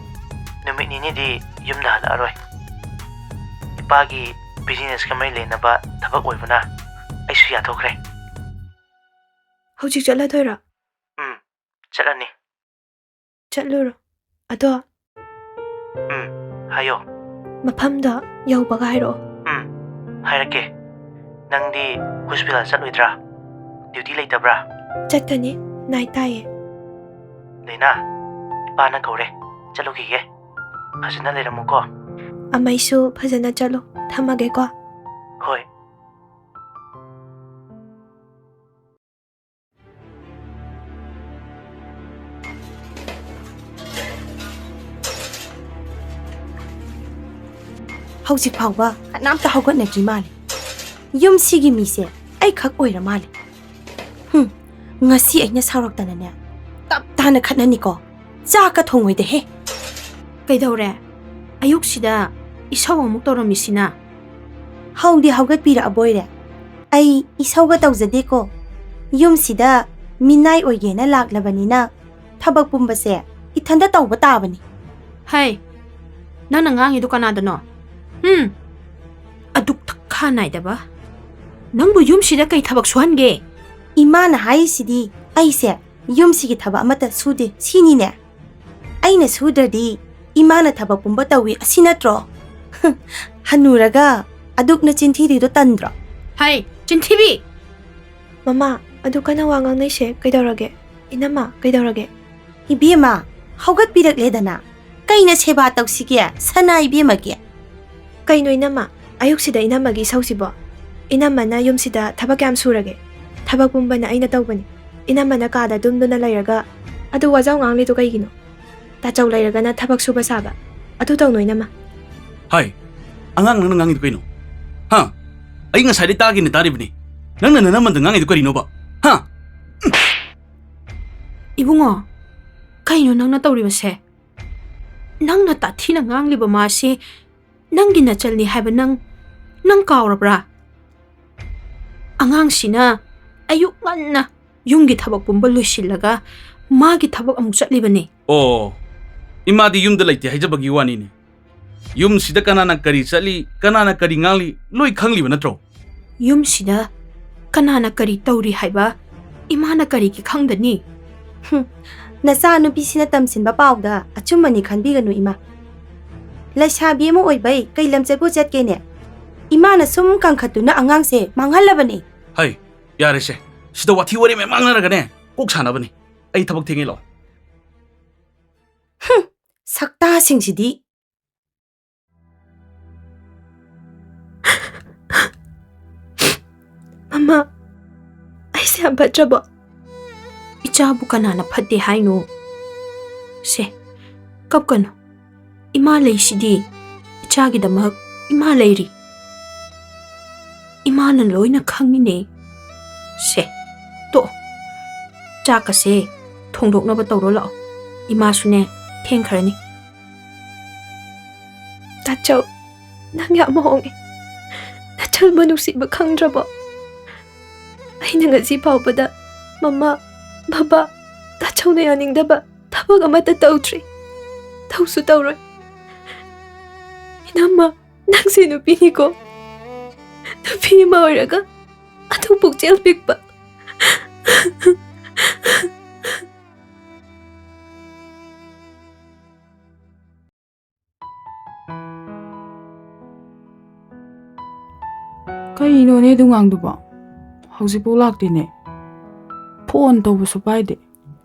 ꯅꯨꯃꯤꯠ ꯅꯤꯅꯤꯗꯤ ꯌꯨꯝꯗ ꯍꯜꯂꯛꯑꯔꯣꯏ꯫ ꯏꯄꯥꯒꯤ businessꯀ ꯃꯔꯤ ꯂꯩꯅꯕ ꯊꯕꯛ ꯑꯣꯏꯕꯅ ꯑꯩꯁꯨ ꯌꯥꯊꯣꯛꯈ꯭ꯔꯦ꯫ ꯍꯧꯖꯤꯛ ꯆꯠꯂꯗꯣꯏꯔꯣ? ꯎꯝ, ꯆꯠꯂꯅꯤ꯫ ꯆꯠꯂꯨꯔꯣ꯫ ꯑꯗꯣ, ꯎꯝ, ꯍꯥꯏꯌꯣ꯫ ꯃꯐꯝꯗꯣ ꯌꯧꯕꯒ ꯍꯥꯏꯔꯛꯑꯣ꯫ ꯎꯝ, ꯍꯥꯏꯔꯛꯀꯦ꯫ ꯅꯪꯗꯤ ꯍꯣꯁꯄꯤꯇꯥꯜ ꯆꯠꯂꯣꯏꯗ꯭ꯔꯥ? Duty ꯂꯩꯇꯕ꯭ꯔꯥ? ꯆꯠꯀꯅꯤ, night ꯇꯥꯏꯌꯦ꯫ ꯂꯩꯅꯥ, ꯏꯄꯥꯅ ꯀꯧꯔꯦ, ꯆꯠꯂꯨꯈꯤꯒꯦ꯫ ꯐꯖꯅ ꯂꯩꯔꯝꯃꯨꯀꯣ꯫ ꯑꯃꯩꯁꯨ ꯐꯖꯅ ꯆꯠꯂꯨ꯫ ꯊꯝꯃꯒꯦꯀꯣ꯫ ꯍꯣꯏ꯫ ꯍꯧꯖꯤꯛ ꯐꯥꯎꯕ ꯀꯅꯥꯝꯇ ꯍꯧꯒꯠꯅꯗ꯭ꯔꯤ ꯃꯥꯜꯂꯦ꯫ ꯌꯨꯝꯁꯤꯒꯤ ꯃꯤꯁꯦ ꯑꯩꯈꯛ ꯑꯣꯏꯔ ꯃꯥꯜꯂꯦ꯫ ꯍꯨꯝ, ꯉꯁꯤ ꯑꯩꯅ ꯁꯥꯎꯔꯛꯇꯅꯅꯦ, ꯇꯞ ꯇꯥꯅ ꯈꯠꯅꯅꯤꯀꯣ꯫ ꯆꯥꯛꯀ ꯊꯣꯡꯉꯣꯏꯗꯍꯦ꯫ ꯀꯩꯗꯧꯔꯦ? ꯑꯌꯨꯛꯁꯤꯗ ꯏꯁꯧ ꯑꯃꯨꯛ ꯇꯧꯔꯝꯃꯤꯁꯤꯅ? ꯍꯧꯗꯤ ꯍꯧꯒꯠꯄꯤꯔꯛꯑꯕꯣꯏꯔꯦ꯫ ꯑꯩ ꯏꯁꯧꯒ ꯇꯧꯖꯗꯦꯀꯣ꯫ ꯌꯨꯝꯁꯤꯗ ꯃꯤꯅꯥꯏ ꯑꯣꯏꯒꯦꯅ ꯂꯥꯛꯂꯕꯅꯤꯅ ꯊꯕꯛ ꯄꯨꯝꯕꯁꯦ ꯏꯊꯟꯗ ꯇꯧꯕ ꯇꯥꯕꯅꯤ꯫ ꯍꯩ, ꯅꯪꯅ ꯉꯥꯡꯉꯤꯗꯣ ꯀꯅꯥꯗꯅꯣ? ꯍꯨꯝ? ꯑꯗꯨꯛ ꯊꯛꯈꯥ ꯅꯥꯏꯗꯕ꯫ ꯅꯪꯕꯨ ꯌꯨꯝꯁꯤꯗ ꯀꯩ ꯊꯕꯛ ꯁꯨꯍꯟꯒꯦ? ꯏꯃꯥꯅ ꯍꯥꯏꯔꯤꯁꯤꯗꯤ ꯑꯩꯁꯦ ꯌꯨꯝꯁꯤꯒꯤ ꯊꯕꯛ ꯑꯃꯠꯇ ꯁꯨꯗꯦ ꯁꯤꯅꯤꯅꯦ꯫ ꯑꯩꯅ ꯁꯨꯗ꯭ꯔꯗꯤ ꯏꯃꯥꯅ ꯊꯕꯛ ꯄꯨꯝꯕ ꯇꯧꯏ ꯑꯁꯤ ꯅꯠꯇ꯭ꯔꯣ? ꯍꯅꯨꯔꯒ ꯑꯗꯨꯛꯅ ꯆꯤꯟꯊꯤꯔꯤꯗꯣ ꯇꯟꯗ꯭ꯔꯣ? ꯍꯩ, ꯆꯤꯟꯊꯤꯕꯤ! ꯃꯃꯥ, ꯑꯗꯨ ꯀꯟꯅ ꯋꯥ ꯉꯥꯡꯅꯩꯁꯦ ꯀꯩꯗꯧꯔꯒꯦ? ꯏꯅꯝꯃ, ꯀꯩꯗꯧꯔꯒꯦ? ꯏꯕꯦꯝꯃ, ꯍꯧꯒꯠꯄꯤꯔꯛꯂꯦꯗꯅ꯫ ꯀꯩꯅ ꯁꯦꯕꯥ ꯇꯧꯁꯤꯒꯦ, ꯁꯅꯥ ꯏꯕꯦꯝꯃꯒꯤ? ꯀꯩꯅꯣ ꯏꯅꯝꯃ, ꯑꯌꯨꯛꯁꯤꯗ ꯏꯅꯝꯃꯒꯤ ꯏꯁꯧꯁꯤꯕꯣ? ꯏꯅꯝꯃꯅ ꯌꯨꯝꯁꯤꯗ ꯊꯕꯛ ꯀꯌꯥꯝ ꯁꯨꯔꯒꯦ? ꯊꯕꯛ ꯄꯨꯝꯕꯅ ꯑꯩꯅ ꯇꯧꯕꯅꯤ꯫ ꯏꯅꯝꯃꯅ ꯀꯥꯗ ꯇꯨꯝꯗꯨꯅ ꯂꯩꯔꯒ ꯑꯗꯨ ꯋꯥꯖꯥꯎ ꯉꯥꯡꯂꯤꯗꯣ ꯀꯩꯒꯤꯅꯣ? ꯇꯥꯆꯧ ꯂꯩꯔꯒꯅ ꯊꯕꯛ ꯁꯨꯕ ꯁꯥꯕ꯫ ꯑꯗꯨ ꯇꯧꯅꯣ ꯏꯅꯝꯃ꯫ ꯍꯥꯏ, ꯑꯉꯥꯡ ꯅꯪꯅ ꯉꯥꯡꯉꯤꯗꯣ ꯀꯩꯅꯣ? ꯍꯥ? ꯑꯩ ꯉꯁꯥꯏꯗꯩ ꯇꯥꯒꯦꯅ ꯇꯥꯔꯤꯕꯅꯤ꯫ ꯅꯪꯅ ꯅꯅꯝꯃꯗ ꯉꯥꯡꯉꯤꯗꯣ ꯀꯔꯤꯅꯣꯕ? ꯍꯥ? ꯏꯕꯨꯡꯉꯣ, ꯀꯩꯅꯣ ꯅꯪꯅ ꯇꯧꯔꯤꯕꯁꯦ? ꯅꯪꯅ ꯇꯥꯊꯤꯅ ꯉꯥꯡꯂꯤꯕ ꯃꯥꯁꯤ ꯅꯪꯒꯤ ꯅꯆꯜꯅꯤ ꯍꯥꯏꯕ ꯅꯪ, ꯅꯪ ꯀꯥꯎꯔꯕ꯭ꯔꯥ? ꯑꯉꯥꯡꯁꯤꯅ ꯑꯌꯨꯛ ꯉꯟꯅ ꯌꯨꯝꯒꯤ ꯊꯕꯛ ꯄꯨꯝꯕ ꯂꯣꯏꯁꯤꯜꯂꯒ ꯃꯥꯒꯤ ꯊꯕꯛ ꯑꯃꯨꯛ ꯆꯠꯂꯤꯕꯅꯤ꯫ ꯑꯣ, ꯏꯃꯥꯗꯤ ꯌꯨꯝꯗ ꯂꯩꯇꯦ ꯍꯥꯏꯖꯕꯒꯤ ꯋꯥꯅꯤꯅꯦ꯫ ꯌꯨꯝꯁꯤꯗ ꯀꯅꯥꯅ ꯀꯔꯤ ꯆꯠꯂꯤ, ꯀꯅꯥꯅ ꯀꯔꯤ ꯉꯥꯡꯂꯤ, ꯂꯣꯏ ꯈꯪꯂꯤꯕ ꯅꯠꯇ꯭ꯔꯣ? ꯌꯨꯝꯁꯤꯗ ꯀꯅꯥꯅ ꯀꯔꯤ ꯇꯧꯔꯤ ꯍꯥꯏꯕ ꯏꯃꯥꯅ ꯀꯔꯤꯒꯤ ꯈꯪꯗꯅꯤ? ꯍꯨꯝ, ꯅꯆꯥ ꯅꯨꯄꯤꯁꯤꯅ ꯇꯝꯁꯤꯟꯕ ꯄꯥꯎꯗ ꯑꯆꯨꯝꯕꯅꯤ ꯈꯟꯕꯤꯒꯅꯨ, ꯏꯃꯥ꯫ ꯂꯩꯁꯥꯕꯤ ꯑꯃ ꯑꯣꯏꯕꯩ ꯀꯩ ꯂꯝꯆꯠꯄꯨ ꯆꯠꯀꯦꯅꯦ? ꯏꯃꯥꯅ ꯁꯨꯝ ꯀꯟꯈꯠꯇꯨꯅ ꯑꯉꯥꯡꯁꯦ ꯃꯥꯡꯍꯜꯂꯕꯅꯦ꯫ ꯍꯩ, ꯌꯥꯔꯦꯁꯦ꯫ ꯁꯤꯗ ꯋꯥꯊꯤ ꯋꯥꯔꯦꯝ ꯌꯥꯝ ꯉꯥꯡꯅꯔꯒꯅꯦ, ꯀꯣꯛ ꯁꯥꯟꯅꯕꯅꯤ꯫ ꯑꯩ ꯊꯕꯛ ꯊꯦꯡꯉꯦ, ꯂꯥꯛꯑꯣ꯫ ꯁꯛꯇꯥꯁꯤꯡꯁꯤꯗꯤ꯫ ꯃꯃꯥ, ꯑꯩꯁꯦ ꯌꯥꯝ ꯐꯠꯇ꯭ꯔꯕꯣ? ꯏꯆꯥꯕꯨ ꯀꯅꯥꯅ ꯐꯠꯇꯦ ꯍꯥꯏꯅꯣ? ꯁꯦ, ꯀꯞꯀꯅꯨ꯫ ꯏꯃꯥ ꯂꯩꯁꯤꯗꯤ, ꯏꯆꯥꯒꯤꯗꯃꯛ ꯏꯃꯥ ꯂꯩꯔꯤ꯫ ꯏꯃꯥꯅ ꯂꯣꯏꯅ ꯈꯪꯉꯤꯅꯦ꯫ ꯁꯦ, ꯇꯣꯛꯑꯣ꯫ ꯆꯥꯛꯀꯁꯦ ꯊꯣꯡꯗꯣꯛꯅꯕ ꯇꯧꯔꯣ ꯂꯥꯛꯑꯣ꯫ ꯏꯃꯥꯁꯨꯅꯦ ꯊꯦꯡꯈ꯭ꯔꯅꯤ꯫ ꯇꯥꯆꯧ, ꯅꯪ ꯌꯥꯝ ꯍꯣꯡꯉꯦ꯫ ꯅꯆꯜꯕꯨ ꯅꯨꯡꯁꯤꯕ ꯈꯪꯗ꯭ꯔꯕꯣ? ꯑꯩꯅ ꯉꯁꯤ ꯐꯥꯎꯕꯗ ꯃꯃꯥ, ꯕꯕꯥ, ꯇꯥꯆꯧꯅ ꯌꯥꯅꯤꯡꯗꯕ ꯊꯕꯛ ꯑꯃꯠꯇ ꯇꯧꯗ꯭ꯔꯤ꯫ ꯇꯧꯁꯨ ꯇꯧꯔꯣꯏ꯫ ꯏꯅꯝꯃ, ꯅꯪꯁꯦ ꯅꯨꯄꯤꯅꯤꯀꯣ꯫ ꯅꯨꯄꯤ ꯑꯃ ꯑꯣꯏꯔꯒ ꯑꯗꯨ ꯄꯨꯛꯆꯦꯜ ꯄꯤꯛꯄ꯫ ꯀꯩꯅꯣꯅꯦ ꯑꯗꯨ ꯉꯥꯡꯗꯨꯕꯣ? ꯍꯧꯖꯤꯛꯐꯥꯎ ꯂꯥꯛꯇꯦꯅꯦ꯫ ꯐꯣꯟ ꯇꯧꯕꯁꯨ ꯄꯥꯏꯗꯦ꯫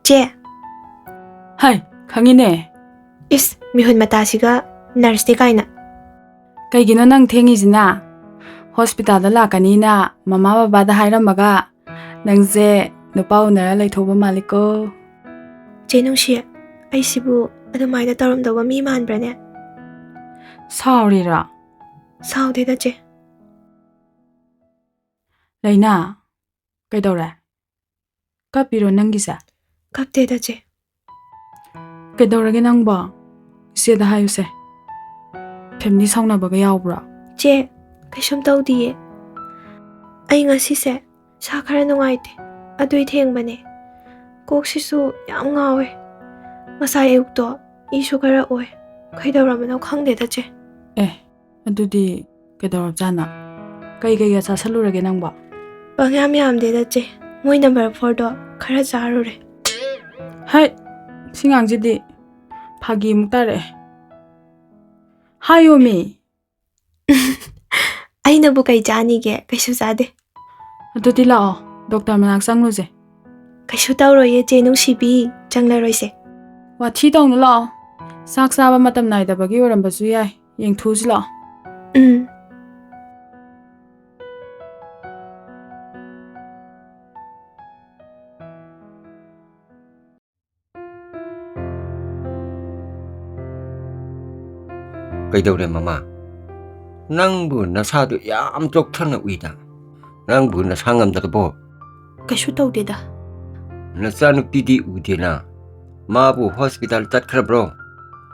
ꯆꯦ꯫ ꯍꯥꯏ, ꯈꯪꯉꯤꯅꯦ꯫ ꯏꯁ, ꯃꯤꯍꯨꯟ ꯃꯇꯥꯁꯤꯒ ꯅꯔꯁꯅꯦ ꯀꯥꯏꯅ꯫ ꯀꯩꯒꯤꯅꯣ ꯅꯪ ꯊꯦꯡꯉꯤꯁꯤꯅ? ꯍꯣꯁꯄꯤꯇꯥꯜꯗ ꯂꯥꯛꯀꯅꯤꯅ ꯃꯃꯥ ꯕꯕꯥꯗ ꯍꯥꯏꯔꯝꯃꯒ ꯅꯪꯁꯦ ꯅꯨꯄꯥ ꯎꯅꯔ ꯂꯩꯊꯣꯛꯄ ꯃꯥꯜꯂꯤꯀꯣ꯫ ꯆꯦ ꯅꯨꯡꯁꯤ, ꯑꯩꯁꯤꯕꯨ ꯑꯗꯨꯃꯥꯏꯅ ꯇꯧꯔꯝꯗꯧꯕ ꯃꯤ ꯃꯥꯟꯕ꯭ꯔꯅꯦ? ꯁꯥꯎꯔꯤꯔꯥ? ꯁꯥꯎꯗꯦꯗ ꯆꯦ꯫ ꯂꯩꯅꯥ, ꯀꯩꯗꯧꯔꯦ? ꯀꯞꯄꯤꯔꯣ ꯅꯪꯒꯤꯁꯦ? ꯀꯞꯇꯦꯗ ꯆꯦ꯫ ꯀꯩꯗꯧꯔꯒꯦ ꯅꯪꯕꯣ? ꯏꯆꯦꯗ ꯍꯥꯏꯌꯨꯁꯦ꯫ ꯐꯦꯃꯤꯂꯤ ꯁꯥꯎꯅꯕꯒ ꯌꯥꯎꯕ꯭ꯔꯣ? ꯆꯦ, ꯀꯩꯁꯨꯝ ꯇꯧꯗꯤꯌꯦ꯫ ꯑꯩ ꯉꯁꯤꯁꯦ ꯏꯁꯥ ꯈꯔ ꯅꯨꯡꯉꯥꯏꯇꯦ, ꯑꯗꯨꯏ ꯊꯦꯡꯕꯅꯦ꯫ ꯀꯣꯛꯁꯤꯁꯨ ꯌꯥꯝ ꯉꯥꯎꯋꯦ꯫ ꯉꯁꯥꯏ ꯑꯌꯨꯛꯇꯣ ꯏꯁꯨ ꯈꯔ ꯑꯣꯏ꯫ ꯀꯩꯗꯧꯔꯕꯅꯣ ꯈꯪꯗꯦꯗ ꯆꯦ꯫ ꯑꯦ, ꯑꯗꯨꯗꯤ ꯀꯩꯗꯧꯔꯕꯖꯥꯠꯅꯣ? ꯀꯩ ꯀꯩꯒ ꯆꯥꯁꯜꯂꯨꯔꯒꯦ ꯅꯪꯕꯣ? ꯄꯪꯌꯥꯝ ꯌꯥꯝꯗꯦꯗ ꯆꯦ, ꯃꯣꯏ ꯅꯝꯕꯔ ꯐꯣꯔꯗꯣ ꯈꯔ ꯆꯥꯔꯨꯔꯦ꯫ ꯍꯩꯠ, ꯁꯤ ꯉꯥꯡꯁꯤꯗꯤ ꯐꯥꯒꯤ ꯑꯃꯨꯛ ꯇꯥꯔꯛꯑꯦ꯫ ꯍꯥꯏꯌꯣꯃꯤ꯫ ꯑꯩꯅꯕꯨ ꯀꯩ ꯆꯥꯅꯤꯒꯦ? ꯀꯩꯁꯨ ꯆꯥꯗꯦ꯫ ꯑꯗꯨꯗꯤ ꯂꯥꯛꯑꯣ, ꯗꯣꯛꯇꯔ ꯃꯅꯥꯛ ꯆꯪꯂꯨꯁꯦ꯫ ꯀꯩꯁꯨ ꯇꯧꯔꯣꯏꯌꯦ ꯆꯦ ꯅꯨꯡꯁꯤꯕꯤ, ꯆꯪꯂꯔꯣꯏꯁꯦ꯫ ꯋꯥꯊꯤ ꯇꯧꯅꯨ ꯂꯥꯛꯑꯣ꯫ ꯆꯥꯛ ꯆꯥꯕ ꯃꯇꯝ ꯅꯥꯏꯗꯕꯒꯤ ꯑꯣꯏꯔꯝꯕꯁꯨ ꯌꯥꯏ꯫ ꯌꯦꯡꯊꯣꯛꯎꯁꯤ ꯂꯥꯛꯑꯣ꯫ ꯎꯝ꯫ ꯀꯩꯗꯧꯔꯦ, ꯃꯃꯥ? ꯅꯪꯕꯨ ꯅꯁꯥꯗꯨ ꯌꯥꯝ ꯆꯣꯛꯊꯅ ꯎꯏꯗ꯫ ꯅꯪꯕꯨ ꯅꯁꯥ ꯉꯝꯗ꯭ꯔꯕꯣ? ꯀꯩꯁꯨ ꯇꯧꯗꯦꯗ꯫ ꯅꯆꯥꯅꯨꯄꯤꯗꯤ ꯎꯗꯦꯅ꯫ ꯃꯥꯕꯨ ꯍꯣꯁꯄꯤꯇꯥꯜ ꯆꯠꯈ꯭ꯔꯕ꯭ꯔꯣ?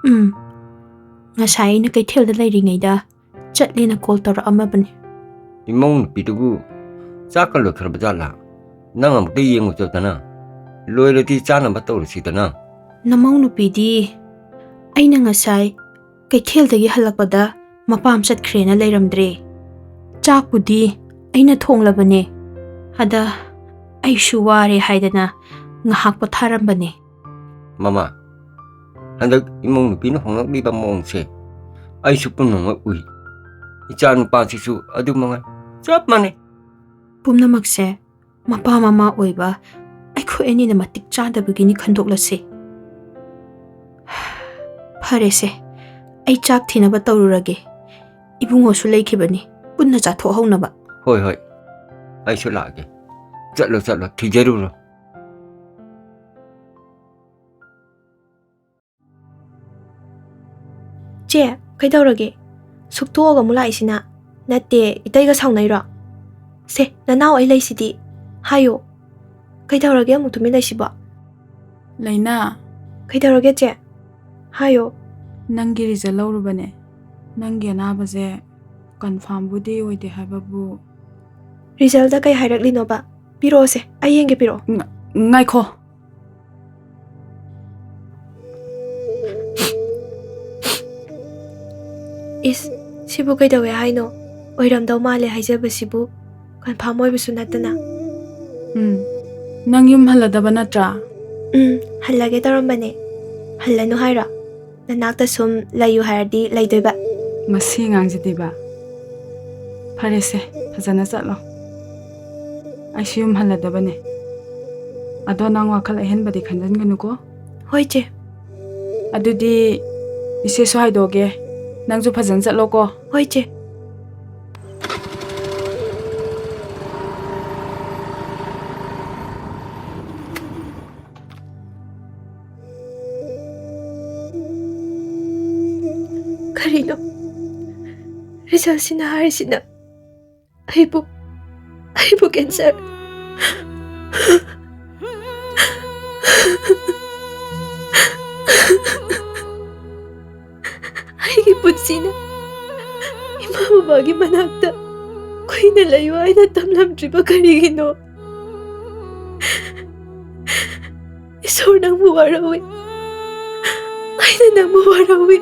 ꯎꯝ꯫ ꯉꯁꯥꯏ ꯑꯩꯅ ꯀꯩꯊꯦꯜꯗ ꯂꯩꯔꯤꯉꯩꯗ ꯆꯠꯂꯦꯅ ꯀꯣꯜ ꯇꯧꯔꯛꯑꯝꯃꯕꯅꯤ꯫ ꯏꯃꯧ ꯅꯨꯄꯤꯗꯨꯕꯨ ꯆꯥꯛꯀ ꯂꯣꯏꯈ꯭ꯔꯕ ꯖꯥꯠꯂꯥ? ꯅꯪ ꯑꯃꯨꯛꯇ ꯌꯦꯡꯉꯨ ꯆꯠꯇꯅ꯫ ꯂꯣꯏꯔꯗꯤ ꯆꯥꯅꯕ ꯇꯧꯔꯁꯤꯗꯅ꯫ ꯅꯃꯧ ꯅꯨꯄꯤꯗꯤ ꯑꯩꯅ ꯉꯁꯥꯏ ꯀꯩꯊꯦꯜꯗꯒꯤ ꯍꯜꯂꯛꯄꯗ ꯃꯄꯥꯝ ꯆꯠꯈ꯭ꯔꯦꯅ ꯂꯩꯔꯝꯗ꯭ꯔꯦ꯫ ꯆꯥꯛꯄꯨꯗꯤ ꯑꯩꯅ ꯊꯣꯡꯂꯕꯅꯦ꯫ ꯑꯗ ꯑꯩꯁꯨ ꯋꯥꯔꯦ ꯍꯥꯏꯗꯅ ꯉꯥꯏꯍꯥꯛ ꯄꯣꯊꯥꯔꯝꯕꯅꯦ꯫ ꯃꯃꯥ, ꯍꯟꯗꯛ ꯏꯃꯧ ꯅꯨꯄꯤꯅ ꯍꯣꯡꯂꯛꯂꯤꯕ ꯃꯑꯣꯡꯁꯦ ꯑꯩꯁꯨ ꯄꯨꯝꯅꯃꯛ ꯎꯏ꯫ ꯏꯆꯥ ꯅꯨꯄꯥꯁꯤꯁꯨ ꯑꯗꯨ ꯃꯉꯥꯏ, ꯆꯞ ꯃꯥꯟꯅꯩ꯫ ꯄꯨꯝꯅꯃꯛꯁꯦ ꯃꯄꯥ ꯃꯃꯥ ꯑꯣꯏꯕ ꯑꯩꯈꯣꯏ ꯑꯅꯤꯅ ꯃꯇꯤꯛ ꯆꯥꯗꯕꯒꯤꯅꯤ ꯈꯟꯗꯣꯛꯂꯁꯤ꯫ ꯐꯔꯦꯁꯦ, ꯑꯩ ꯆꯥꯛ ꯊꯤꯅꯕ ꯇꯧꯔꯨꯔꯒꯦ꯫ ꯏꯕꯨꯡꯉꯣꯁꯨ ꯂꯩꯈꯤꯕꯅꯤ, ꯄꯨꯟꯅ ꯆꯥꯊꯣꯛꯍꯧꯅꯕ꯫ ꯍꯣꯏ, ꯍꯣꯏ, ꯑꯩꯁꯨ ꯂꯥꯛꯑꯒꯦ꯫ ꯆꯠꯂꯣ, ꯆꯠꯂꯣ, ꯊꯤꯖꯔꯨꯔꯣ꯫ ꯆꯦ, ꯀꯩꯗꯧꯔꯒꯦ? ꯁꯨꯛꯇꯣꯛꯑꯒ ꯑꯃꯨꯛ ꯂꯥꯛꯏꯁꯤꯅ? ꯅꯠꯇꯦ, ꯏꯇꯩꯒ ꯁꯥꯎꯅꯩꯔꯣ? ꯁꯦ, ꯅꯅꯥꯎ ꯑꯩ ꯂꯩꯁꯤꯗꯤ꯫ ꯍꯥꯏꯌꯣ꯫ ꯀꯩꯗꯧꯔꯒꯦ ꯑꯃꯨꯛ ꯇꯨꯃꯤꯟ ꯂꯩꯁꯤꯕꯣ? ꯂꯩꯅꯥ꯫ ꯀꯩꯗꯧꯔꯒꯦ, ꯆꯦ? ꯍꯥꯏꯌꯣ꯫ ꯅꯪꯒꯤ ꯔꯤꯖꯜ ꯂꯧꯔꯨꯕꯅꯦ꯫ ꯅꯪꯒꯤ ꯑꯅꯥꯕꯁꯦ ꯀꯟꯐꯥꯔꯝꯕꯨꯗꯤ ꯑꯣꯏꯗꯦ ꯍꯥꯏꯕꯕꯨ꯫ ꯔꯤꯖꯜꯗ ꯀꯩ ꯍꯥꯏꯔꯛꯂꯤꯅꯣꯕ? ꯄꯤꯔꯛꯑꯣꯁꯦ, ꯑꯩ ꯌꯦꯡꯒꯦ, ꯄꯤꯔꯛꯑꯣ꯫ ꯉ-, ꯉꯥꯏꯈꯣ꯫ ꯏꯁ, ꯁꯤꯕꯨ ꯀꯩꯗꯧꯋꯦ ꯍꯥꯏꯅꯣ? ꯑꯣꯏꯔꯝꯗꯧ ꯃꯥꯜꯂꯦ ꯍꯥꯏꯖꯕꯁꯤꯕꯨ, ꯀꯟꯐꯥꯔꯝ ꯑꯣꯏꯕꯁꯨ ꯅꯠꯇꯅ꯫ ꯎꯝ, ꯅꯪ ꯌꯨꯝ ꯍꯜꯂꯗꯕ ꯅꯠꯇ꯭ꯔꯥ? ꯎꯝ, ꯍꯜꯂꯒꯦ ꯇꯧꯔꯝꯕꯅꯦ꯫ ꯍꯜꯂꯅꯨ ꯍꯥꯏꯔꯣ? ꯅꯅꯥꯛꯇ ꯁꯨꯝ ꯂꯩꯌꯨ ꯍꯥꯏꯔꯗꯤ ꯂꯩꯗꯣꯏꯕ꯫ ꯃꯁꯤ ꯑꯉꯥꯡꯁꯤꯗꯤꯕ꯫ ꯐꯔꯦꯁꯦ, ꯐꯖꯅ ꯆꯠꯂꯣ꯫ ꯑꯩꯁꯨ ꯌꯨꯝ ꯍꯜꯂꯗꯕꯅꯦ꯫ ꯑꯗꯣ ꯅꯪ ꯋꯥꯈꯜ ꯑꯍꯦꯟꯕꯗꯤ ꯈꯟꯖꯟꯒꯅꯨꯀꯣ꯫ ꯍꯣꯏ, ꯆꯦ꯫ ꯑꯗꯨꯗꯤ ꯏꯆꯦꯁꯨ ꯍꯥꯏꯗꯣꯛꯑꯒꯦ꯫ ꯅꯪꯁꯨ ꯐꯖꯅ ꯆꯠꯂꯣꯀꯣ꯫ ꯍꯣꯏ, ꯆꯦ꯫ ꯀꯔꯤꯅꯣ? ꯔꯤꯖꯜꯁꯤꯅ ꯍꯥꯏꯔꯤꯁꯤꯅ ꯑꯩꯕꯨ, ꯑꯩꯕꯨ ꯀꯦꯟꯁꯔ꯫ ꯑꯩꯒꯤ ꯄꯨꯟꯁꯤꯅ ꯏꯃꯥ ꯕꯕꯥꯒꯤ ꯃꯅꯥꯛꯇ ꯀꯨꯏꯅ ꯂꯩꯌꯨ ꯍꯥꯏꯅ ꯇꯝꯂꯝꯗ꯭ꯔꯤꯕ ꯀꯔꯤꯒꯤꯅꯣ? ꯏꯁꯣꯔ, ꯅꯪꯕꯨ ꯋꯥꯔꯧꯏ꯫ ꯑꯩꯅ ꯅꯪꯕꯨ ꯋꯥꯔꯧꯏ꯫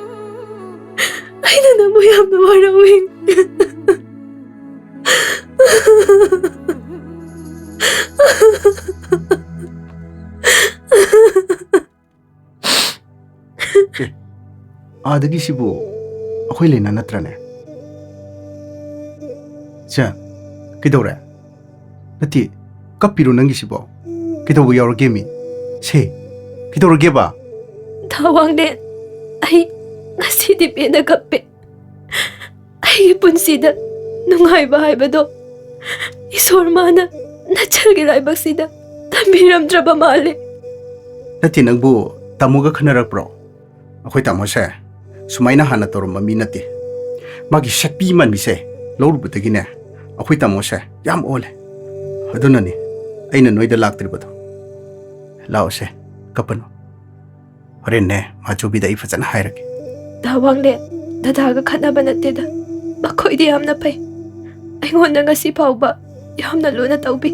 ꯑꯩꯅ ꯅꯪꯕꯨ ꯌꯥꯝꯅ ꯋꯥꯔꯧꯏ꯫ ꯑꯦ, ꯑꯥꯗꯒꯤ ꯁꯤꯕꯨ ꯑꯩꯈꯣꯏ ꯂꯩꯅꯥ ꯅꯠꯇ꯭ꯔꯅꯦ? ꯁꯦ, ꯀꯩꯗꯧꯔꯦ? ꯅꯠꯇꯦ, ꯀꯞꯄꯤꯔꯣ ꯅꯪꯒꯤꯁꯤꯕꯣ? ꯀꯩꯗꯧꯕ ꯌꯥꯎꯔꯒꯦ ꯃꯤ? ꯁꯦ, ꯀꯩꯗꯧꯔꯒꯦꯕ? ꯊꯥ ꯋꯥꯡꯂꯦꯟ, ꯑꯩ ꯉꯁꯤꯗꯤ ꯄꯦꯟꯅ ꯀꯞꯄꯦ꯫ ꯑꯩꯒꯤ ꯄꯨꯟꯁꯤꯗ ꯅꯨꯡꯉꯥꯏꯕ ꯍꯥꯏꯕꯗꯣ ꯏꯁꯣꯔ ꯃꯥꯅ ꯅꯆꯜꯒꯤ ꯂꯥꯏꯕꯛꯁꯤꯗ ꯇꯝꯕꯤꯔꯝꯗ꯭ꯔꯕ ꯃꯥꯜꯂꯦ꯫ ꯅꯠꯇꯦ, ꯅꯪꯕꯨ ꯇꯥꯃꯣꯒ ꯈꯟꯅꯔꯛꯄ꯭ꯔꯣ? ꯑꯩꯈꯣꯏ ꯇꯥꯃꯣꯁꯦ ꯁꯨꯃꯥꯏꯅ ꯍꯥꯟꯅ ꯇꯧꯔꯝꯕ ꯃꯤ ꯅꯠꯇꯦ꯫ ꯃꯥꯒꯤ ꯁꯛꯄꯤ ꯃꯥꯟꯕꯤꯁꯦ ꯂꯧꯔꯨꯕꯗꯒꯤꯅꯦ, ꯑꯩꯈꯣꯏ ꯇꯥꯃꯣꯁꯦ ꯌꯥꯝ ꯑꯣꯜꯂꯦ꯫ ꯑꯗꯨꯅꯅꯤ ꯑꯩꯅ ꯅꯣꯏꯗ ꯂꯥꯛꯇ꯭ꯔꯤꯕꯗꯣ꯫ ꯂꯥꯛꯑꯣꯁꯦ, ꯀꯞꯄꯅꯨ꯫ ꯍꯣꯔꯦꯟꯅꯦ, ꯃꯥꯆꯨꯕꯤꯗ ꯑꯩ ꯐꯖꯅ ꯍꯥꯏꯔꯒꯦ꯫ ꯗꯥ ꯋꯥꯡꯂꯦꯟ, ꯗꯗꯥꯒ ꯈꯠꯅꯕ ꯅꯠꯇꯦꯗ꯫ ꯃꯈꯣꯏꯗꯤ ꯌꯥꯝꯅ ꯐꯩ꯫ ꯑꯩꯉꯣꯟꯗ ꯉꯁꯤ ꯐꯥꯎꯕ ꯌꯥꯝꯅ ꯂꯨꯅ ꯇꯧꯕꯤ꯫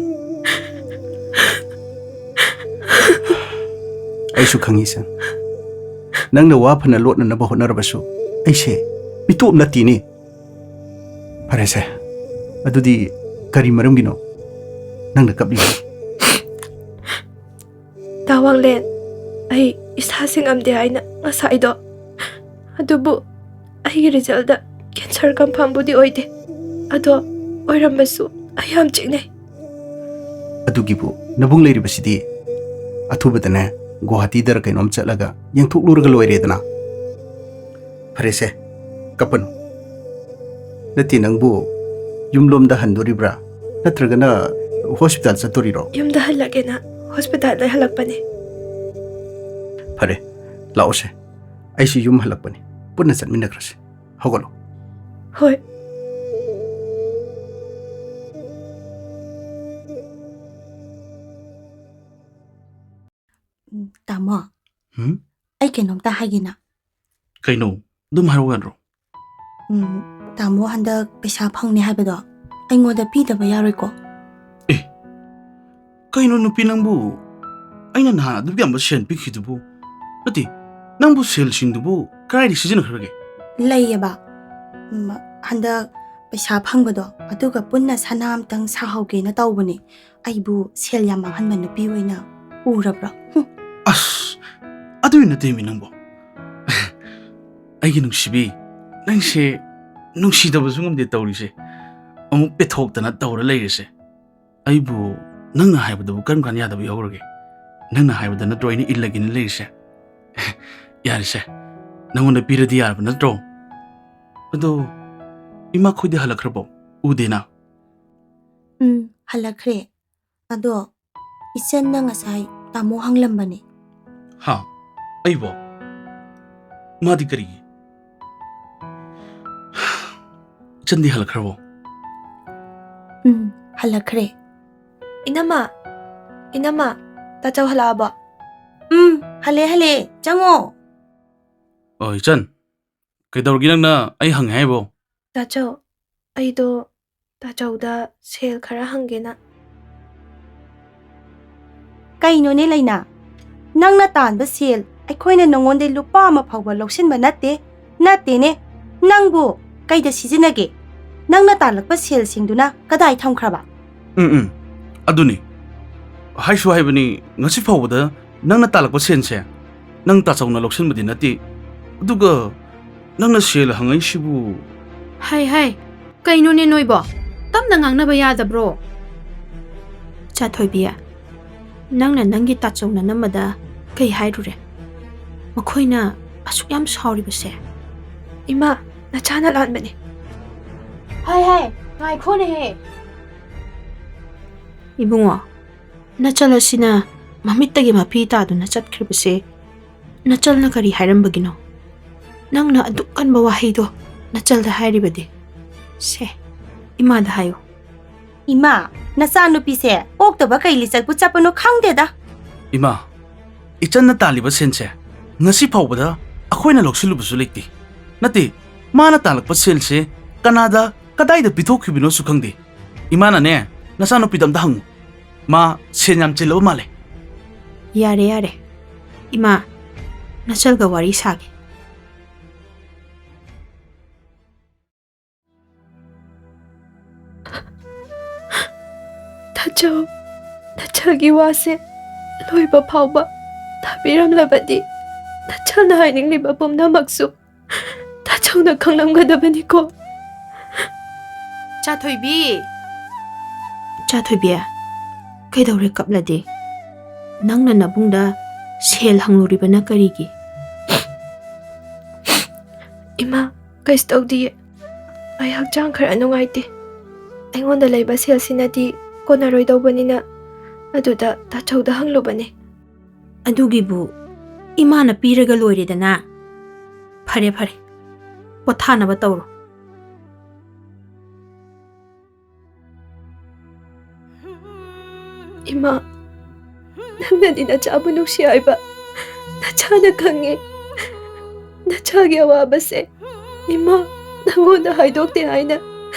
ꯑꯩꯁꯨ ꯈꯪꯉꯤ, ꯁꯟ꯫ ꯅꯪꯅ ꯋꯥ ꯐꯅ ꯂꯣꯠꯅꯅꯕ ꯍꯣꯠꯅꯔꯕꯁꯨ, ꯑꯩꯁꯦ ꯃꯤꯇꯣꯞ ꯅꯠꯇꯦꯅꯦ꯫ ꯐꯔꯦꯁꯦ, ꯑꯗꯨꯗꯤ ꯀꯔꯤ ꯃꯔꯝꯒꯤꯅꯣ ꯅꯪꯅ ꯀꯞꯂꯤꯕ? ꯗꯥ ꯋꯥꯡꯂꯦꯟ, ꯑꯩ ꯏꯁꯥꯁꯦ ꯉꯝꯗꯦ ꯍꯥꯏꯅ ꯉꯁꯥꯏꯗꯣ꯫ ꯑꯗꯨꯕꯨ ꯑꯩꯒꯤ ꯔꯤꯖꯜꯗ ꯀꯦꯟꯁꯔ ꯀꯟꯐꯥꯔꯝꯕꯨꯗꯤ ꯑꯣꯏꯗꯦ꯫ ꯑꯗꯣ ꯑꯣꯏꯔꯝꯕꯁꯨ ꯑꯩ ꯌꯥꯝ ꯆꯤꯡꯅꯩ꯫ ꯑꯗꯨꯒꯤꯕꯨ ꯅꯕꯨꯡ ꯂꯩꯔꯤꯕꯁꯤꯗꯤ? ꯑꯊꯨꯕꯗꯅꯦ, ꯒꯨꯋꯥꯍꯥꯇꯤꯗꯔ ꯀꯩꯅꯣꯝ ꯆꯠꯂꯒ ꯌꯦꯡꯊꯣꯛꯂꯨꯔꯒ ꯂꯣꯏꯔꯦꯗꯅ꯫ ꯐꯔꯦꯁꯦ, ꯀꯞꯄꯅꯨ꯫ ꯅꯠꯇꯦ, ꯅꯪꯕꯨ ꯌꯨꯝꯂꯣꯝꯗ ꯍꯟꯗꯣꯔꯤꯕ꯭ꯔꯥ, ꯅꯠꯇ꯭ꯔꯒꯅ ꯍꯣꯁꯄꯤꯇꯥꯜ ꯆꯠꯇꯣꯔꯤꯔꯣ? ꯌꯨꯝꯗ ꯍꯜꯂꯒꯦꯅ ꯍꯣꯁꯄꯤꯇꯥꯜꯗ ꯍꯜꯂꯛꯄꯅꯦ꯫ ꯐꯔꯦ, ꯂꯥꯛꯑꯣꯁꯦ, ꯑꯩꯁꯨ ꯌꯨꯝ ꯍꯜꯂꯛꯄꯅꯤ, ꯄꯨꯟꯅ ꯆꯠꯃꯤꯟꯅꯈ꯭ꯔꯁꯤ꯫ ꯍꯧꯒꯠꯂꯣ꯫ ꯍꯣꯏ꯫ ꯎꯝ, ꯇꯥꯃꯣ꯫ ꯍꯨꯝ? ꯑꯩ ꯀꯩꯅꯣꯝꯇ ꯍꯥꯏꯒꯦꯅ꯫ ꯀꯩꯅꯣ? ꯑꯗꯨꯝ ꯍꯥꯏꯔꯛꯑꯣ ꯌꯥꯗ꯭ꯔꯣ? ꯎꯝ, ꯇꯥꯃꯣ ꯍꯟꯗꯛ ꯄꯩꯁꯥ ꯐꯪꯅꯤ ꯍꯥꯏꯕꯗꯣ ꯑꯩꯉꯣꯟꯗ ꯄꯤꯗꯕ ꯌꯥꯔꯣꯏꯀꯣ? ꯑꯦ, ꯀꯩꯅꯣ ꯅꯨꯄꯤ ꯅꯪꯕꯨ? ꯑꯩꯅ ꯅꯍꯥꯟ ꯑꯗꯨꯛ ꯌꯥꯝꯕ ꯁꯦꯜ ꯄꯤꯈꯤꯗꯨꯕꯨ? ꯅꯠꯇꯦ, ꯅꯪꯕꯨ ꯁꯦꯜꯁꯤꯡꯗꯨꯕꯨ ꯀꯗꯥꯏꯗ ꯁꯤꯖꯤꯟꯅꯈ꯭ꯔꯒꯦ? ꯂꯩꯌꯦꯕ꯫ ꯎꯝ, ꯍꯟꯗꯛ ꯄꯩꯁꯥ ꯐꯪꯕꯗꯣ ꯑꯗꯨꯒ ꯄꯨꯟꯅ ꯁꯅꯥ ꯑꯝꯇꯪ ꯁꯥꯍꯧꯒꯦꯅ ꯇꯧꯕꯅꯦ꯫ ꯑꯩꯕꯨ ꯁꯦꯜ ꯌꯥꯝ ꯃꯥꯡꯍꯟꯕ ꯅꯨꯄꯤ ꯑꯣꯏꯅ ꯎꯔꯕ꯭ꯔꯣ? ꯍꯨꯝ꯫ ꯑꯁ, ꯑꯗꯨꯏ ꯅꯠꯇꯦꯃꯤ ꯅꯪꯕꯣ꯫ ꯑꯩꯒꯤ ꯅꯨꯡꯁꯤꯕꯤ, ꯅꯪꯁꯦ ꯅꯨꯡꯁꯤꯗꯕꯁꯨ ꯉꯝꯗꯦ ꯇꯧꯔꯤꯁꯦ꯫ ꯑꯃꯨꯛ ꯄꯦꯊꯣꯛꯇꯅ ꯇꯧꯔ ꯂꯩꯔꯤꯁꯦ꯫ ꯑꯩꯕꯨ ꯅꯪꯅ ꯍꯥꯏꯕꯗꯕꯨ ꯀꯔꯝ ꯀꯥꯟꯗ ꯌꯥꯗꯕ ꯌꯥꯎꯔꯒꯦ? ꯅꯪꯅ ꯍꯥꯏꯕꯗ ꯅꯠꯇ꯭ꯔꯣ ꯑꯩꯅ ꯏꯜꯂꯒꯦꯅ ꯂꯩꯔꯤꯁꯦ? ꯌꯥꯔꯦꯁꯦ, ꯅꯪꯉꯣꯟꯗ ꯄꯤꯔꯗꯤ ꯌꯥꯔꯕ ꯅꯠꯇ꯭ꯔꯣ? ꯑꯗꯣ ꯏꯃꯥ ꯈꯣꯏꯗꯤ ꯍꯜꯂꯛꯈ꯭ꯔꯕꯣ? ꯎꯗꯦꯅ꯫ ꯎꯝ, ꯍꯜꯂꯛꯈ꯭ꯔꯦ꯫ ꯑꯗꯣ ꯏꯆꯟꯅ ꯉꯁꯥꯏ ꯇꯥꯃꯣ ꯍꯪꯂꯝꯕꯅꯦ꯫ ꯍꯥ? ꯑꯩꯕꯣ? ꯃꯥꯗꯤ ꯀꯔꯤꯒꯤ? ꯏꯆꯟꯗꯤ ꯍꯜꯂꯛꯈ꯭ꯔꯕꯣ? ꯎꯝ, ꯍꯜꯂꯛꯈ꯭ꯔꯦ꯫ ꯏꯅꯝꯃ, ꯏꯅꯝꯃ, ꯇꯥꯆꯧ ꯍꯜꯂꯛꯑꯕꯣ? ꯎꯝ, ꯍꯜꯂꯦ, ꯍꯜꯂꯦ, ꯆꯪꯉꯣ꯫ ꯑꯣ, ꯏꯆꯟ, ꯀꯩꯗꯧꯔꯒꯦ ꯅꯪꯅ ꯑꯩ ꯍꯪꯉꯦ ꯍꯥꯏꯕꯣ? ꯇꯥꯆꯧ, ꯑꯩꯗꯣ ꯇꯥꯆꯧꯗ ꯁꯦꯜ ꯈꯔ ꯍꯪꯒꯦꯅ꯫ ꯀꯩꯅꯣꯅꯦ ꯂꯩꯅꯥ? ꯅꯪꯅ ꯇꯥꯟꯕ ꯁꯦꯜ ꯑꯩꯈꯣꯏꯅ ꯅꯉꯣꯟꯗꯩ ꯂꯨꯄꯥ ꯑꯃ ꯐꯥꯎꯕ ꯂꯧꯁꯤꯟꯕ ꯅꯠꯇꯦ꯫ ꯅꯠꯇꯦꯅꯦ꯫ ꯅꯪꯕꯨ ꯀꯩꯗ ꯁꯤꯖꯤꯟꯅꯒꯦ? ꯅꯪꯅ ꯇꯥꯜꯂꯛꯄ ꯁꯦꯜꯁꯤꯡꯗꯨꯅ ꯀꯗꯥꯏ ꯊꯝꯈ꯭ꯔꯕ? ꯎꯝ, ꯎꯝ꯫ ꯑꯗꯨꯅꯤ꯫ ꯍꯥꯏꯁꯨ ꯍꯥꯏꯕꯅꯤ, ꯉꯁꯤ ꯐꯥꯎꯕꯗ ꯅꯪꯅ ꯇꯥꯜꯂꯛꯄ ꯁꯦꯜꯁꯦ ꯅꯪ ꯇꯥꯆꯧꯅ ꯂꯧꯁꯤꯟꯕꯗꯤ ꯅꯠꯇꯦ꯫ ꯑꯗꯨꯒ ꯅꯪꯅ ꯁꯦꯜ ꯍꯪꯉꯛꯏꯁꯤꯕꯨ? ꯍꯥꯏ, ꯍꯥꯏ꯫ ꯀꯩꯅꯣꯅꯦ ꯅꯣꯏꯕꯣ? ꯇꯞꯅ ꯉꯥꯡꯅꯕ ꯌꯥꯗꯕ꯭ꯔꯣ? ꯏꯆꯥ ꯊꯣꯏꯕꯤ, ꯅꯪꯅ ꯅꯪꯒꯤ ꯇꯥꯆꯧ ꯅꯅꯝꯃꯗ ꯀꯩ ꯍꯥꯏꯔꯨꯔꯦ? ꯃꯈꯣꯏꯅ ꯑꯁꯨꯛ ꯌꯥꯝ ꯁꯥꯎꯔꯤꯕꯁꯦ? ꯏꯃꯥ, ꯅꯆꯥꯅ ꯂꯥꯟꯕꯅꯦ꯫ ꯍꯥꯏ ꯍꯥꯏ, ꯉꯥꯏꯈꯣꯅꯦꯍꯦ꯫ ꯏꯕꯨꯡꯉꯣ, ꯅꯆꯜ ꯑꯁꯤꯅ ꯃꯃꯤꯠꯇꯒꯤ ꯃꯄꯤ ꯇꯥꯗꯨꯅ ꯆꯠꯈ꯭ꯔꯤꯕꯁꯦ ꯅꯆꯜꯅ ꯀꯔꯤ ꯍꯥꯏꯔꯝꯕꯒꯤꯅꯣ? ꯅꯪꯅ ꯑꯗꯨꯛ ꯀꯟꯕ ꯋꯥꯍꯩꯗꯣ ꯅꯆꯜꯗ ꯍꯥꯏꯔꯤꯕꯗꯤ? ꯁꯦ, ꯏꯃꯥꯗ ꯍꯥꯏꯌꯨ꯫ ꯏꯃꯥ, ꯅꯆꯥꯅꯨꯄꯤꯁꯦ ꯑꯣꯛꯇꯕ ꯀꯩ ꯂꯤꯆꯠꯄꯨ ꯆꯠꯄꯅꯣ ꯈꯪꯗꯦꯗ꯫ ꯏꯃꯥ, ꯏꯆꯟꯅ ꯇꯥꯜꯂꯤꯕ ꯁꯦꯟꯁꯦ ꯉꯁꯤ ꯐꯥꯎꯕꯗ ꯑꯩꯈꯣꯏꯅ ꯂꯧꯁꯤꯜꯂꯨꯕꯁꯨ ꯂꯩꯇꯦ꯫ ꯅꯠꯇꯦ, ꯃꯥꯅ ꯇꯥꯜꯂꯛꯄ ꯁꯦꯜꯁꯦ ꯀꯅꯥꯗ, ꯀꯗꯥꯏꯗ ꯄꯤꯊꯣꯛꯈꯤꯕꯅꯣꯁꯨ ꯈꯪꯗꯦ꯫ ꯏꯃꯥꯅꯅꯦ, ꯅꯆꯥꯅꯨꯄꯤꯗ ꯑꯝꯇ ꯍꯪꯉꯨ꯫ ꯃꯥ ꯁꯦꯟ ꯌꯥꯝ ꯆꯤꯜꯂꯕ ꯃꯥꯜꯂꯦ꯫ ꯌꯥꯔꯦ, ꯌꯥꯔꯦ꯫ ꯏꯃꯥ, ꯅꯆꯜꯒ ꯋꯥꯔꯤ ꯁꯥꯒꯦ꯫ ꯇꯥꯆꯧ, ꯅꯆꯜꯒꯤ ꯋꯥꯁꯦ ꯂꯣꯏꯕ ꯐꯥꯎꯕ ꯇꯥꯕꯤꯔꯝꯂꯕꯗꯤ, ꯅꯆꯜꯅ ꯍꯥꯏꯅꯤꯡꯂꯤꯕ ꯄꯨꯝꯅꯃꯛꯁꯨ ꯇꯥꯆꯧꯅ ꯈꯪꯂꯝꯒꯗꯕꯅꯤꯀꯣ꯫ ꯆꯥꯊꯣꯏꯕꯤ! ꯆꯥꯊꯣꯏꯕꯤ, ꯀꯩꯗꯧꯔꯦ ꯀꯞꯂꯗꯤ? ꯅꯪꯅ ꯅꯕꯨꯡꯗ ꯁꯦꯜ ꯍꯪꯂꯨꯔꯤꯕꯅ ꯀꯔꯤꯒꯤ? ꯏꯃꯥ, ꯀꯩꯁꯨ ꯇꯧꯗꯤꯌꯦ꯫ ꯑꯩ ꯍꯛꯆꯥꯡ ꯈꯔ ꯅꯨꯡꯉꯥꯏꯇꯦ꯫ ꯑꯩꯉꯣꯟꯗ ꯂꯩꯕ ꯁꯦꯜꯁꯤꯅꯗꯤ ꯀꯣꯟꯅꯔꯣꯏꯗꯧꯕꯅꯤꯅ ꯑꯗꯨꯗ ꯇꯥꯆꯧꯗ ꯍꯪꯂꯨꯕꯅꯦ꯫ ꯑꯗꯨꯒꯤꯕꯨ ꯏꯃꯥꯅ ꯄꯤꯔꯒ ꯂꯣꯏꯔꯦꯗꯅ꯫ ꯐꯔꯦ, ꯐꯔꯦ, ꯄꯣꯊꯥꯅꯕ ꯇꯧꯔꯣ꯫ ꯏꯃꯥ, ꯅꯪꯅꯗꯤ ꯅꯆꯥꯕꯨ ꯅꯨꯡꯁꯤ ꯍꯥꯏꯕ ꯅꯆꯥꯅ ꯈꯪꯉꯤ꯫ ꯅꯆꯥꯒꯤ ꯑꯋꯥꯕꯁꯦ ꯏꯃꯥ ꯅꯪꯉꯣꯟꯗ ꯍꯥꯏꯗꯣꯛꯇꯦ ꯍꯥꯏꯅ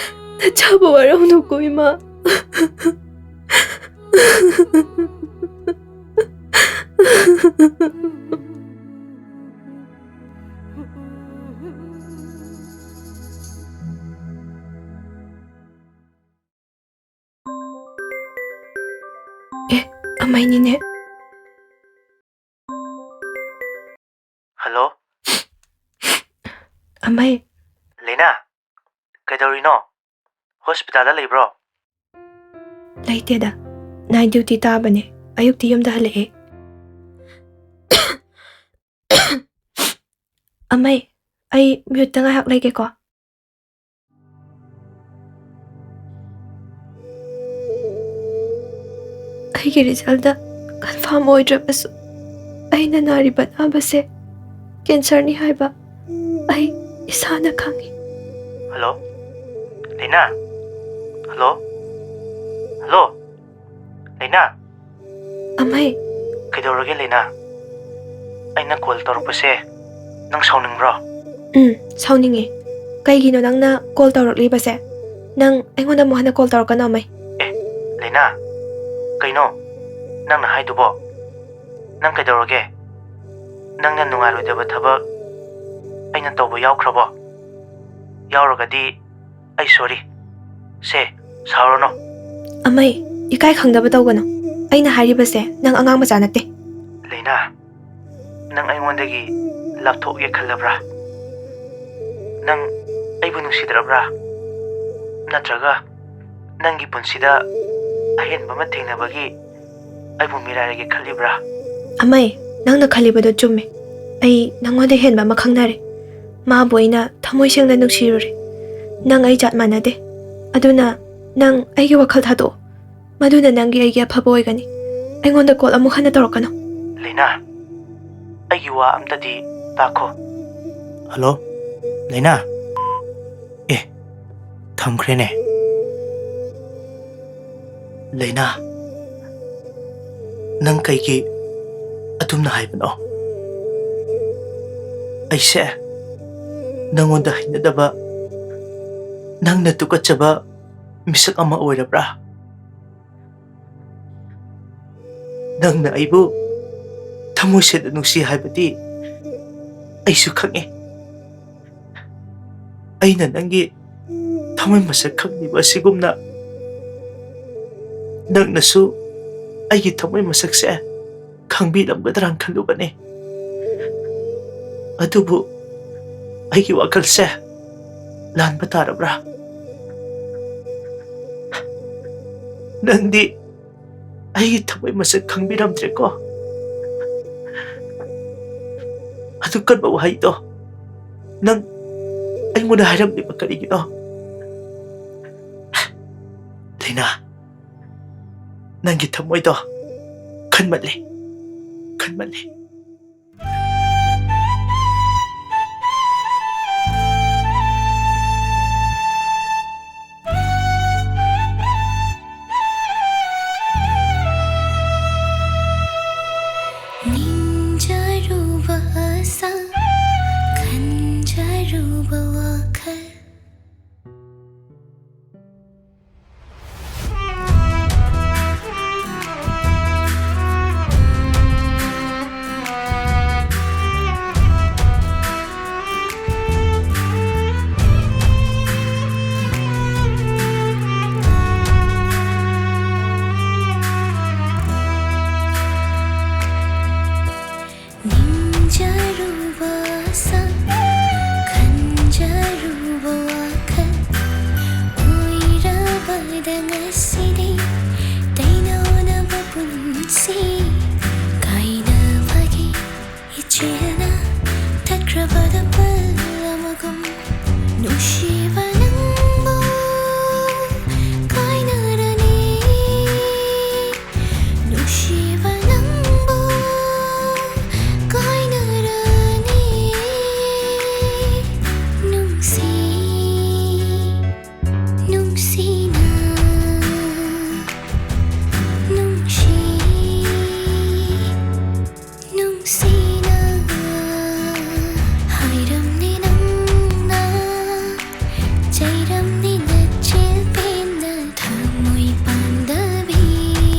ꯅꯆꯥꯕꯨ ꯋꯥꯔꯧꯅꯨꯀꯣ ꯏꯃꯥ꯫ ꯑꯦ, ꯑꯃꯩꯅꯤꯅꯦ꯫ ꯍꯜꯂꯣ꯫ ꯑꯃꯩ꯫ ꯂꯩꯅꯥ, ꯀꯩꯗꯧꯔꯤꯅꯣ? ꯍꯣꯁꯄꯤꯇꯥꯜꯗ ꯂꯩꯕ꯭ꯔꯣ? ꯂꯩꯇꯦꯗ, ꯅꯥꯏꯠ ꯗ꯭ꯌꯨꯇꯤ ꯇꯥꯕꯅꯦ, ꯑꯌꯨꯛꯇꯤ ꯌꯨꯝꯗ ꯍꯜꯂꯛꯑꯦ꯫ ꯑꯃꯩ, ꯑꯩ ꯃ꯭ꯌꯨꯠꯇ ꯉꯥꯏꯍꯥꯛ ꯂꯩꯒꯦꯀꯣ꯫ ꯑꯩꯒꯤ ꯔꯤꯖꯜꯗ ꯀꯟꯐꯥꯔꯝ ꯑꯣꯏꯗ꯭ꯔꯕꯁꯨ, ꯑꯩꯅ ꯅꯥꯔꯤꯕ ꯑꯅꯥꯕꯁꯦ ꯀꯦꯟꯁꯔꯅꯤ ꯍꯥꯏꯕ ꯑꯩ ꯏꯁꯥꯅ ꯈꯪꯉꯤ꯫ ꯍꯜꯂꯣ? ꯂꯩꯅꯥ? ꯍꯜꯂꯣ? ꯍꯜꯂꯣ? ꯂꯩꯅꯥ? ꯑꯃꯩ꯫ ꯀꯩꯗꯧꯔꯒꯦ, ꯂꯩꯅꯥ? ꯑꯩꯅ ꯀꯣꯜ ꯇꯧꯔꯛꯄꯁꯦ ꯅꯪ ꯁꯥꯎꯅꯤꯡꯕ꯭ꯔꯣ? ꯎꯝ, ꯁꯥꯎꯅꯤꯡꯉꯦ꯫ ꯀꯩꯒꯤꯅꯣ ꯅꯪꯅ ꯀꯣꯜ ꯇꯧꯔꯛꯂꯤꯕꯁꯦ? ꯅꯪ ꯑꯩꯉꯣꯟꯗ ꯑꯃꯨꯛ ꯍꯟꯅ ꯀꯣꯜ ꯇꯧꯔꯛꯀꯅꯣ, ꯑꯃꯩ꯫ ꯑꯦ, ꯂꯩꯅꯥ, ꯀꯩꯅꯣ ꯅꯪꯅ ꯍꯥꯏꯗꯨꯕꯣ? ꯅꯪ ꯀꯩꯗꯧꯔꯒꯦ? ꯅꯪꯅ ꯅꯨꯡꯉꯥꯏꯔꯣꯏꯗꯕ ꯊꯕꯛ ꯑꯩꯅ ꯇꯧꯕ ꯌꯥꯎꯈ꯭ꯔꯕꯣ? ꯌꯥꯎꯔꯒꯗꯤ ꯑꯩ ꯁꯣꯔꯤ꯫ ꯁꯦ, ꯁꯥꯎꯔꯅꯨ꯫ ꯑꯃꯩ, ꯏꯀꯥꯏ ꯈꯪꯗꯕ ꯇꯧꯒꯅꯨ꯫ ꯑꯩꯅ ꯍꯥꯏꯔꯤꯕꯁꯦ ꯅꯪ ꯑꯉꯥꯡ ꯃꯆꯥ ꯅꯠꯇꯦ꯫ ꯂꯩꯅꯥ, ꯅꯪ ꯑꯩꯉꯣꯟꯗꯒꯤ ꯂꯥꯞꯊꯣꯛꯑꯒꯦ ꯈꯜꯂꯕ꯭ꯔꯥ? ꯅꯪ ꯑꯩꯕꯨ ꯅꯨꯡꯁꯤꯗ꯭ꯔꯕ꯭ꯔꯥ? ꯅꯠꯇ꯭ꯔꯒ ꯅꯪꯒꯤ ꯄꯨꯟꯁꯤꯗ ꯑꯍꯦꯟꯕ ꯑꯃ ꯊꯦꯡꯅꯕꯒꯤ ꯑꯩꯕꯨ ꯃꯤꯔꯥꯏꯔꯒꯦ ꯈꯜꯂꯤꯕ꯭ꯔꯥ? ꯑꯃꯩ, ꯅꯪꯅ ꯈꯜꯂꯤꯕꯗꯣ ꯆꯨꯝꯃꯦ꯫ ꯑꯩ ꯅꯪꯉꯣꯟꯗ ꯍꯦꯟꯕ ꯑꯃ ꯈꯪꯅꯔꯦ꯫ ꯃꯥꯕꯨ ꯑꯩꯅ ꯊꯃꯣꯏ ꯁꯦꯡꯅ ꯅꯨꯡꯁꯤꯔꯨꯔꯦ꯫ ꯅꯪ ꯑꯩ ꯖꯥꯠ ꯃꯥꯟꯅꯗꯦ꯫ ꯑꯗꯨꯅ ꯅꯪ ꯑꯩꯒꯤ ꯋꯥꯈꯜ ꯊꯥꯗꯣꯛꯑꯣ꯫ ꯃꯗꯨꯅ ꯅꯪꯒꯤ ꯑꯩꯒꯤ ꯑꯐꯕ ꯑꯣꯏꯒꯅꯤ꯫ ꯑꯩꯉꯣꯟꯗ ꯀꯣꯜ ꯑꯃꯨꯛ ꯍꯟꯅ ꯇꯧꯔꯛꯀꯅꯨ꯫ ꯂꯩꯅꯥ, ꯑꯩꯒꯤ ꯋꯥ ꯑꯝꯇꯗꯤ ꯇꯥꯈꯣ꯫ ꯍꯜꯂꯣ? ꯂꯩꯅꯥ? ꯑꯦ, ꯊꯝꯈ꯭ꯔꯦꯅꯦ꯫ ꯂꯩꯅꯥ, ꯅꯪ ꯀꯩꯒꯤ ꯑꯗꯨꯝꯅ ꯍꯥꯏꯕꯅꯣ? ꯑꯩꯁꯦ ꯅꯪꯉꯣꯟꯗ ꯍꯩꯅꯗꯕ, ꯅꯪꯅ ꯇꯨꯀꯠꯆꯕ ꯃꯤꯁꯛ ꯑꯃ ꯑꯣꯏꯔꯕ꯭ꯔꯥ? ꯅꯪꯅ ꯑꯩꯕꯨ ꯊꯃꯣꯏ ꯁꯦꯡꯅ ꯅꯨꯡꯁꯤ ꯍꯥꯏꯕꯗꯤ ꯑꯩꯁꯨ ꯈꯪꯉꯤ꯫ ꯑꯩꯅ ꯅꯪꯒꯤ ꯊꯃꯣꯏ ꯃꯁꯛ ꯈꯪꯂꯤꯕ ꯑꯁꯤꯒꯨꯝꯅ, ꯅꯪꯅꯁꯨ ꯑꯩꯒꯤ ꯊꯃꯣꯏ ꯃꯁꯛꯁꯦ ꯈꯪꯕꯤꯔꯝꯒꯗ꯭ꯔꯥꯅ ꯈꯜꯂꯨꯕꯅꯤ꯫ ꯑꯗꯨꯕꯨ ꯑꯩꯒꯤ ꯋꯥꯈꯜꯁꯦ ꯂꯥꯟꯕ ꯇꯥꯔꯕ꯭ꯔꯥ? ꯅꯪꯗꯤ ꯑꯩꯒꯤ ꯊꯃꯣꯏ ꯃꯁꯛ ꯈꯪꯕꯤꯔꯝꯗ꯭ꯔꯦꯀꯣ꯫ ꯑꯗꯨ ꯀꯟꯕ ꯋꯥꯍꯩꯗꯣ ꯅꯪ ꯑꯩꯉꯣꯟꯗ ꯍꯥꯏꯔꯝꯗ꯭ꯔꯤꯕ ꯀꯔꯤꯒꯤꯅꯣ? ꯂꯩꯅꯥ, ꯅꯪꯒꯤ ꯊꯃꯣꯏꯗꯣ ꯈꯟꯃꯜꯂꯦ, ꯈꯟꯃꯜꯂꯦ꯫ ꯅꯤꯡꯖꯔꯨꯕ ꯑꯁꯥ, ꯈꯟꯖꯔꯨꯕ ꯋꯥꯈꯜ꯫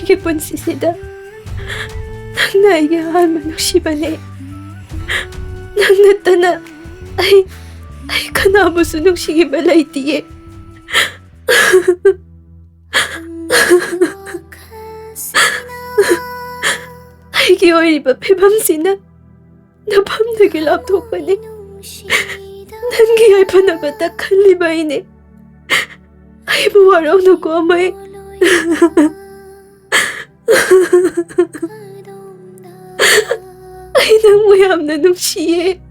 ꯑꯩꯒꯤ ꯄꯨꯟꯁꯤꯁꯤꯗ ꯅꯪꯅ ꯑꯩꯒꯤ ꯑꯍꯥꯟꯕ ꯅꯨꯡꯁꯤꯕꯅꯦ꯫ ꯅꯪ ꯅꯠꯇꯅ ꯑꯩ, ꯑꯩ ꯀꯅꯥꯕꯨꯁꯨ ꯅꯨꯡꯁꯤꯈꯤꯕ ꯂꯩꯇꯤꯌꯦ꯫ ꯑꯩꯒꯤ ꯑꯣꯏꯔꯤꯕ ꯐꯤꯕꯝꯁꯤꯅ ꯅꯐꯝꯗꯒꯤ ꯂꯥꯞꯊꯣꯛꯄꯅꯤ꯫ ꯅꯪꯒꯤ ꯌꯥꯏꯐꯅꯕꯇ ꯈꯜꯂꯤꯕ ꯑꯩꯅꯦ꯫ ꯑꯩꯕꯨ ꯋꯥꯔꯧꯅꯨꯀꯣ, ꯑꯃꯩ꯫ ꯑꯩ ꯅꯪꯕꯨ ꯌꯥꯝꯅ ꯅꯨꯡꯁꯤꯌꯦ꯫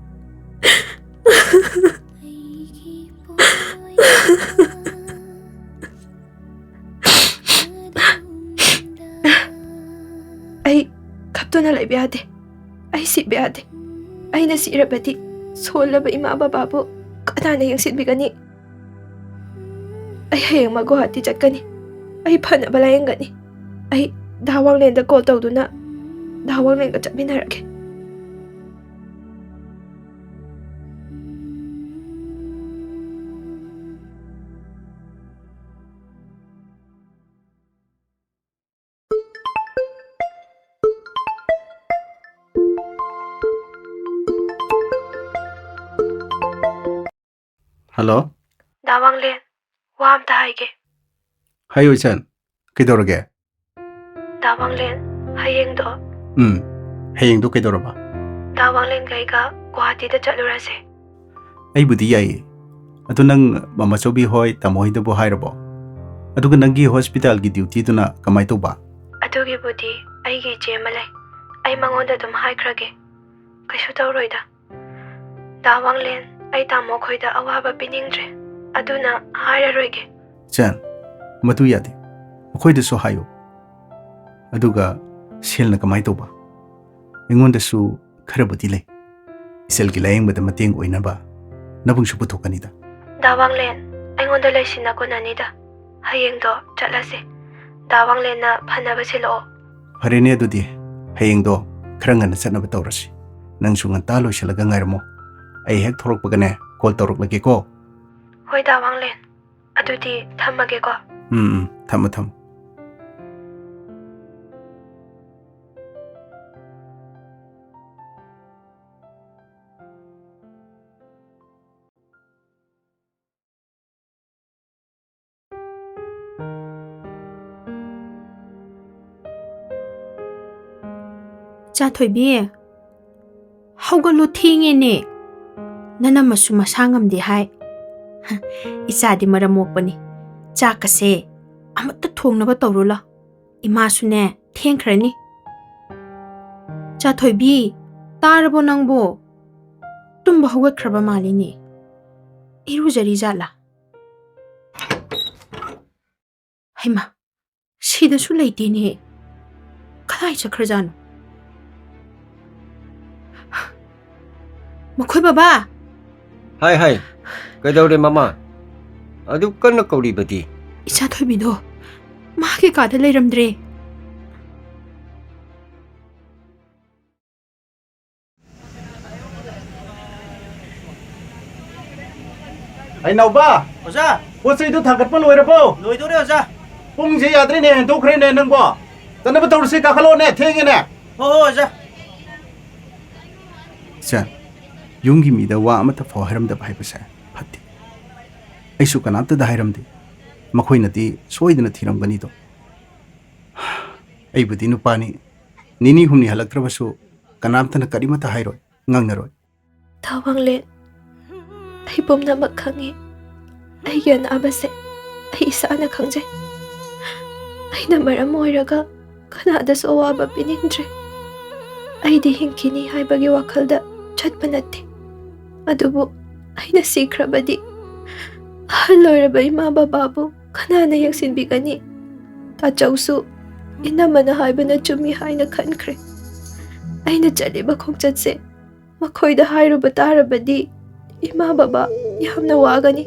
ꯑꯩ ꯀꯞꯇꯨꯅ ꯂꯩꯕ ꯌꯥꯗꯦ꯫ ꯑꯩ ꯁꯤꯕ ꯌꯥꯗꯦ꯫ ꯑꯩꯅ ꯁꯤꯔꯕꯗꯤ ꯁꯣꯜꯂꯕ ꯏꯃꯥ ꯕꯕꯥꯕꯨ ꯀꯅꯥꯅ ꯌꯦꯡꯁꯤꯟꯕꯤꯒꯅꯤ? ꯑꯩ ꯍꯌꯦꯡꯃꯛ ꯒꯨꯋꯥꯍꯥꯇꯤ ꯆꯠꯀꯅꯤ꯫ ꯑꯩ ꯐꯅꯕ ꯂꯥꯌꯦꯡꯒꯅꯤ꯫ ꯑꯩ ꯗꯥ ꯋꯥꯡꯂꯦꯟꯗ ꯀꯣꯜ ꯇꯧꯗꯨꯅ ꯗꯥ ꯋꯥꯡꯂꯦꯟꯒ ꯆꯠꯃꯤꯟꯅꯔꯒꯦ꯫ ꯍꯜꯂꯣ꯫ ꯗꯥ ꯋꯥꯡꯂꯦꯟ, ꯋꯥ ꯑꯝꯇ ꯍꯥꯏꯒꯦ꯫ ꯍꯥꯏꯌꯨ ꯏꯆꯟ, ꯀꯩꯗꯧꯔꯒꯦ? ꯗꯥ ꯋꯥꯡꯂꯦꯟ, ꯍꯌꯦꯡꯗꯣ꯫ ꯎꯝ, ꯍꯌꯦꯡꯗꯣ ꯀꯩꯗꯧꯔꯕ? ꯗꯥ ꯋꯥꯡꯂꯦꯟꯒ ꯑꯩꯒ ꯒꯨꯋꯥꯍꯥꯇꯤꯗ ꯆꯠꯂꯨꯔꯁꯦ꯫ ꯑꯩꯕꯨꯗꯤ ꯌꯥꯏꯌꯦ꯫ ꯑꯗꯣ ꯅꯪ ꯃꯃꯥꯆꯧꯕꯤ ꯍꯣꯏ, ꯇꯥꯃꯣ ꯍꯣꯏꯗꯕꯨ ꯍꯥꯏꯔꯕꯣ? ꯑꯗꯨꯒ ꯅꯪꯒꯤ ꯍꯣꯁꯄꯤꯇꯥꯜꯒꯤ ꯗ꯭ꯌꯨꯇꯤꯗꯨꯅ ꯀꯃꯥꯏ ꯇꯧꯕ? ꯑꯗꯨꯒꯤꯕꯨꯗꯤ ꯑꯩꯒꯤ ꯏꯆꯦ ꯑꯃ ꯂꯩ꯫ ꯑꯩ ꯃꯉꯣꯟꯗ ꯑꯗꯨꯝ ꯍꯥꯏꯈ꯭ꯔꯒꯦ꯫ ꯀꯩꯁꯨ ꯇꯧꯔꯣꯏꯗ꯫ ꯗꯥ ꯋꯥꯡꯂꯦꯟ, ꯑꯩ ꯇꯥꯃꯣ ꯈꯣꯏꯗ ꯑꯋꯥꯕ ꯄꯤꯅꯤꯡꯗ꯭ꯔꯦ꯫ ꯑꯗꯨꯅ ꯍꯥꯏꯔꯔꯣꯏꯒꯦ꯫ ꯏꯆꯟ, ꯃꯗꯨ ꯌꯥꯗꯦ꯫ ꯃꯈꯣꯏꯗꯁꯨ ꯍꯥꯏꯌꯨ꯫ ꯑꯗꯨꯒ ꯁꯦꯜꯅ ꯀꯃꯥꯏ ꯇꯧꯕ? ꯑꯩꯉꯣꯟꯗꯁꯨ ꯈꯔꯕꯨꯗꯤ ꯂꯩ꯫ ꯏꯆꯜꯒꯤ ꯂꯥꯌꯦꯡꯕꯗ ꯃꯇꯦꯡ ꯑꯣꯏꯅꯕ ꯅꯕꯨꯡꯁꯨ ꯄꯨꯊꯣꯛꯀꯅꯤꯗ꯫ ꯗꯥ ꯋꯥꯡꯂꯦꯟ, ꯑꯩꯉꯣꯟꯗ ꯂꯩꯁꯤꯅ ꯀꯣꯟꯅꯅꯤꯗ꯫ ꯍꯌꯦꯡꯗꯣ ꯆꯠꯂꯁꯦ꯫ ꯗꯥ ꯋꯥꯡꯂꯦꯟꯅ ꯐꯅꯕ ꯁꯤꯜꯂꯛꯑꯣ꯫ ꯐꯔꯦꯅꯦ ꯑꯗꯨꯗꯤ, ꯍꯌꯦꯡꯗꯣ ꯈꯔ ꯉꯟꯅ ꯆꯠꯅꯕ ꯇꯧꯔꯁꯤ꯫ ꯅꯪꯁꯨ ꯉꯟꯇꯥ ꯂꯣꯏꯁꯤꯜꯂꯒ ꯉꯥꯏꯔꯝꯃꯣ꯫ ꯑꯩ ꯍꯦꯛ ꯊꯣꯔꯛꯄꯒꯅꯦ ꯀꯣꯜ ꯇꯧꯔꯛꯂꯒꯦꯀꯣ꯫ ꯍꯣꯏ ꯗꯥ ꯋꯥꯡꯂꯦꯟ, ꯑꯗꯨꯗꯤ ꯊꯝꯃꯒꯦꯀꯣ꯫ ꯎꯝ, ꯎꯝ, ꯊꯝꯃꯣ, ꯊꯝꯃꯣ꯫ ꯆꯥꯊꯣꯏꯕꯤ, ꯍꯧꯒꯠꯂꯣ, ꯊꯦꯡꯉꯦꯅꯦ꯫ ꯅꯅꯝꯃꯁꯨ ꯃꯁꯥ ꯉꯝꯗꯦ ꯍꯥꯏ꯫ ꯏꯆꯥꯗꯤ ꯃꯔꯝ ꯃꯣꯛꯄꯅꯤ꯫ ꯆꯥꯛꯀꯁꯦ ꯑꯃꯠꯇ ꯊꯣꯡꯅꯕ ꯇꯧꯔꯨ ꯂꯥꯎ꯫ ꯏꯃꯥꯁꯨꯅꯦ, ꯊꯦꯡꯈ꯭ꯔꯅꯤ꯫ ꯆꯥꯊꯣꯏꯕꯤ, ꯇꯥꯔꯕꯣ ꯅꯪꯕꯣ? ꯇꯨꯝꯕ ꯍꯧꯒꯠꯈ꯭ꯔꯕ ꯃꯥꯜꯂꯤꯅꯦ꯫ ꯏꯔꯨꯖꯔꯤ ꯖꯥꯠꯂꯥ? ꯍꯩꯃꯥ, ꯁꯤꯗꯁꯨ ꯂꯩꯇꯦꯅꯦ꯫ ꯀꯗꯥꯏ ꯆꯠꯈ꯭ꯔꯖꯥꯠꯅꯣ? ꯃꯈꯣꯏ ꯕꯕꯥ! ꯍꯥꯏ, ꯍꯥꯏ꯫ ꯀꯩꯗꯧꯔꯦ ꯃꯃꯥ? ꯑꯗꯨ ꯀꯟꯅ ꯀꯧꯔꯤꯕꯗꯤ? ꯏꯆꯥ ꯊꯣꯏꯕꯤꯗꯣ ꯃꯥꯒꯤ ꯀꯥꯗ ꯂꯩꯔꯝꯗ꯭ꯔꯦ꯫ ꯑꯩ ꯅꯥꯎꯕ! ꯑꯣꯖꯥ! ꯄꯣꯠ ꯆꯩꯗꯨ ꯊꯥꯡꯒꯠꯄ ꯂꯣꯏꯔꯕꯣ? ꯂꯣꯏꯗꯧꯔꯦ, ꯑꯣꯖꯥ꯫ ꯄꯨꯡꯁꯦ ꯌꯥꯗ꯭ꯔꯦꯅꯦ, ꯍꯦꯟꯗꯣꯛꯈ꯭ꯔꯦꯅꯦ ꯅꯪꯕꯣ꯫ ꯆꯠꯅꯕ ꯇꯧꯔꯁꯤ, ꯀꯥꯈꯠꯂꯛꯑꯣꯅꯦ, ꯊꯦꯡꯉꯦꯅꯦ꯫ ꯍꯣ, ꯍꯣ, ꯑꯣꯖꯥ꯫ ꯏꯆꯟ, ꯌꯨꯝꯒꯤ ꯃꯤꯗ ꯋꯥ ꯑꯃꯠꯇ ꯐꯥꯎ ꯍꯥꯏꯔꯝꯗꯕ ꯍꯥꯏꯕꯁꯦ ꯐꯠꯇꯦ꯫ ꯑꯩꯁꯨ ꯀꯅꯥꯝꯇꯗ ꯍꯥꯏꯔꯝꯗꯦ꯫ ꯃꯈꯣꯏꯅꯗꯤ ꯁꯣꯏꯗꯅ ꯊꯤꯔꯝꯒꯅꯤꯗꯣ꯫ ꯑꯩꯕꯨꯗꯤ ꯅꯨꯄꯥꯅꯤ, ꯅꯤꯅꯤ ꯍꯨꯝꯅꯤ ꯍꯜꯂꯛꯇ꯭ꯔꯕꯁꯨ ꯀꯅꯥꯝꯇꯅ ꯀꯔꯤꯃꯠꯇ ꯍꯥꯏꯔꯣꯏ, ꯉꯥꯡꯅꯔꯣꯏ꯫ ꯊꯥꯋꯥꯡꯂꯦꯟ, ꯑꯩ ꯄꯨꯝꯅꯃꯛ ꯈꯪꯉꯤ꯫ ꯑꯩꯒꯤ ꯑꯅꯥꯕꯁꯦ ꯑꯩ ꯏꯁꯥꯅ ꯈꯪꯖꯩ꯫ ꯑꯩꯅ ꯃꯔꯝ ꯑꯣꯏꯔꯒ ꯀꯅꯥꯗꯁꯨ ꯑꯋꯥꯕ ꯄꯤꯅꯤꯡꯗ꯭ꯔꯦ꯫ ꯑꯩꯗꯤ ꯍꯤꯡꯈꯤꯅꯤ ꯍꯥꯏꯕꯒꯤ ꯋꯥꯈꯜꯗ ꯆꯠꯄ ꯅꯠꯇꯦ꯫ ꯑꯗꯨꯕꯨ ꯑꯩꯅ ꯁꯤꯈ꯭ꯔꯕꯗꯤ ꯑꯍꯜ ꯑꯣꯏꯔꯕ ꯏꯃꯥ ꯕꯕꯥꯕꯨ ꯀꯅꯥꯅ ꯌꯦꯡꯁꯤꯟꯕꯤꯒꯅꯤ? ꯇꯥꯆꯧꯁꯨ ꯏꯅꯝꯃꯅ ꯍꯥꯏꯕꯅ ꯆꯨꯝꯃꯤ ꯍꯥꯏꯅ ꯈꯟꯈ꯭ꯔꯦ꯫ ꯑꯩꯅ ꯆꯠꯂꯤꯕ ꯈꯣꯡꯆꯠꯁꯦ ꯃꯈꯣꯏꯗ ꯍꯥꯏꯔꯨꯕ ꯇꯥꯔꯕꯗꯤ ꯏꯃꯥ ꯕꯕꯥ ꯌꯥꯝꯅ ꯋꯥꯒꯅꯤ꯫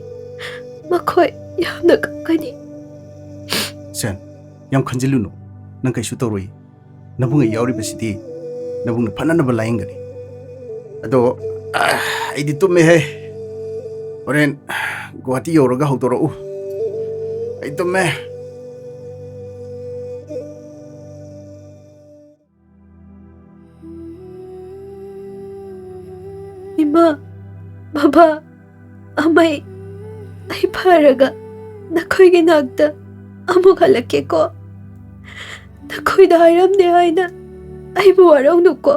ꯃꯈꯣꯏ ꯌꯥꯝꯅ ꯀꯞꯀꯅꯤ꯫ ꯏꯆꯟ, ꯌꯥꯝ ꯈꯟꯖꯤꯜꯂꯨꯅꯨ꯫ ꯅꯪ ꯀꯩꯁꯨ ꯇꯧꯔꯣꯏ꯫ ꯅꯕꯨꯡ ꯑꯩ ꯌꯥꯎꯔꯤꯕꯁꯤꯗꯤ ꯅꯕꯨꯡꯅ ꯐꯅꯅꯕ ꯂꯥꯌꯦꯡꯒꯅꯤ꯫ ꯑꯗꯣ, ꯑ, ꯑꯩꯗꯤ ꯇꯨꯝꯃꯦꯍꯦ꯫ ꯍꯣꯔꯦꯟ ꯒꯨꯋꯥꯍꯥꯇꯤ ꯌꯧꯔꯒ ꯍꯧꯗꯣꯔꯛꯎ꯫ ꯑꯩ ꯇꯨꯝꯃꯦ꯫ ꯏꯃꯥ, ꯕꯕꯥ, ꯑꯃꯩ, ꯑꯩ ꯐꯔꯒ ꯅꯈꯣꯏꯒꯤ ꯅꯥꯛꯇ ꯑꯃꯨꯛ ꯍꯜꯂꯛꯀꯦꯀꯣ꯫ ꯅꯈꯣꯏꯗ ꯍꯥꯏꯔꯝꯗꯦ ꯍꯥꯏꯅ ꯑꯩꯕꯨ ꯋꯥꯔꯧꯅꯨꯀꯣ꯫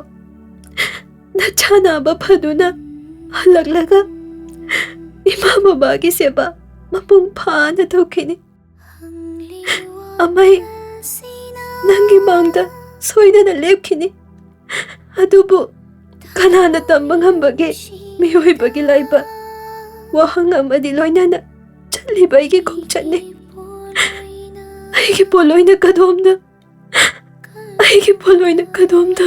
ꯅꯆꯥ ꯅꯥꯕ ꯐꯗꯨꯅ ꯍꯜꯂꯛꯂꯒ ꯏꯃꯥ ꯕꯕꯥꯒꯤ ꯁꯦꯕꯥ ꯃꯄꯨꯡ ꯐꯥꯅ ꯇꯧꯈꯤꯅꯤ꯫ ꯑꯃꯩ ꯅꯪꯒꯤ ꯃꯥꯡꯗ ꯁꯣꯏꯗꯅ ꯂꯦꯞꯈꯤꯅꯤ꯫ ꯑꯗꯨꯕꯨ ꯀꯅꯥꯅ ꯇꯝꯕ ꯉꯝꯕꯒꯦ? ꯃꯤꯑꯣꯏꯕꯒꯤ ꯂꯥꯏꯕꯛ ꯋꯥꯍꯪ ꯑꯃꯗꯤ ꯂꯣꯏꯅꯅ ꯆꯠꯂꯤꯕ ꯑꯩꯒꯤ ꯈꯣꯡꯆꯠꯅꯤ꯫ ꯑꯩꯒꯤ ꯄꯣꯠꯂꯣꯏꯅ ꯀꯗꯣꯝꯗ? ꯑꯩꯒꯤ ꯄꯣꯠꯂꯣꯏꯅ ꯀꯗꯣꯝꯗ?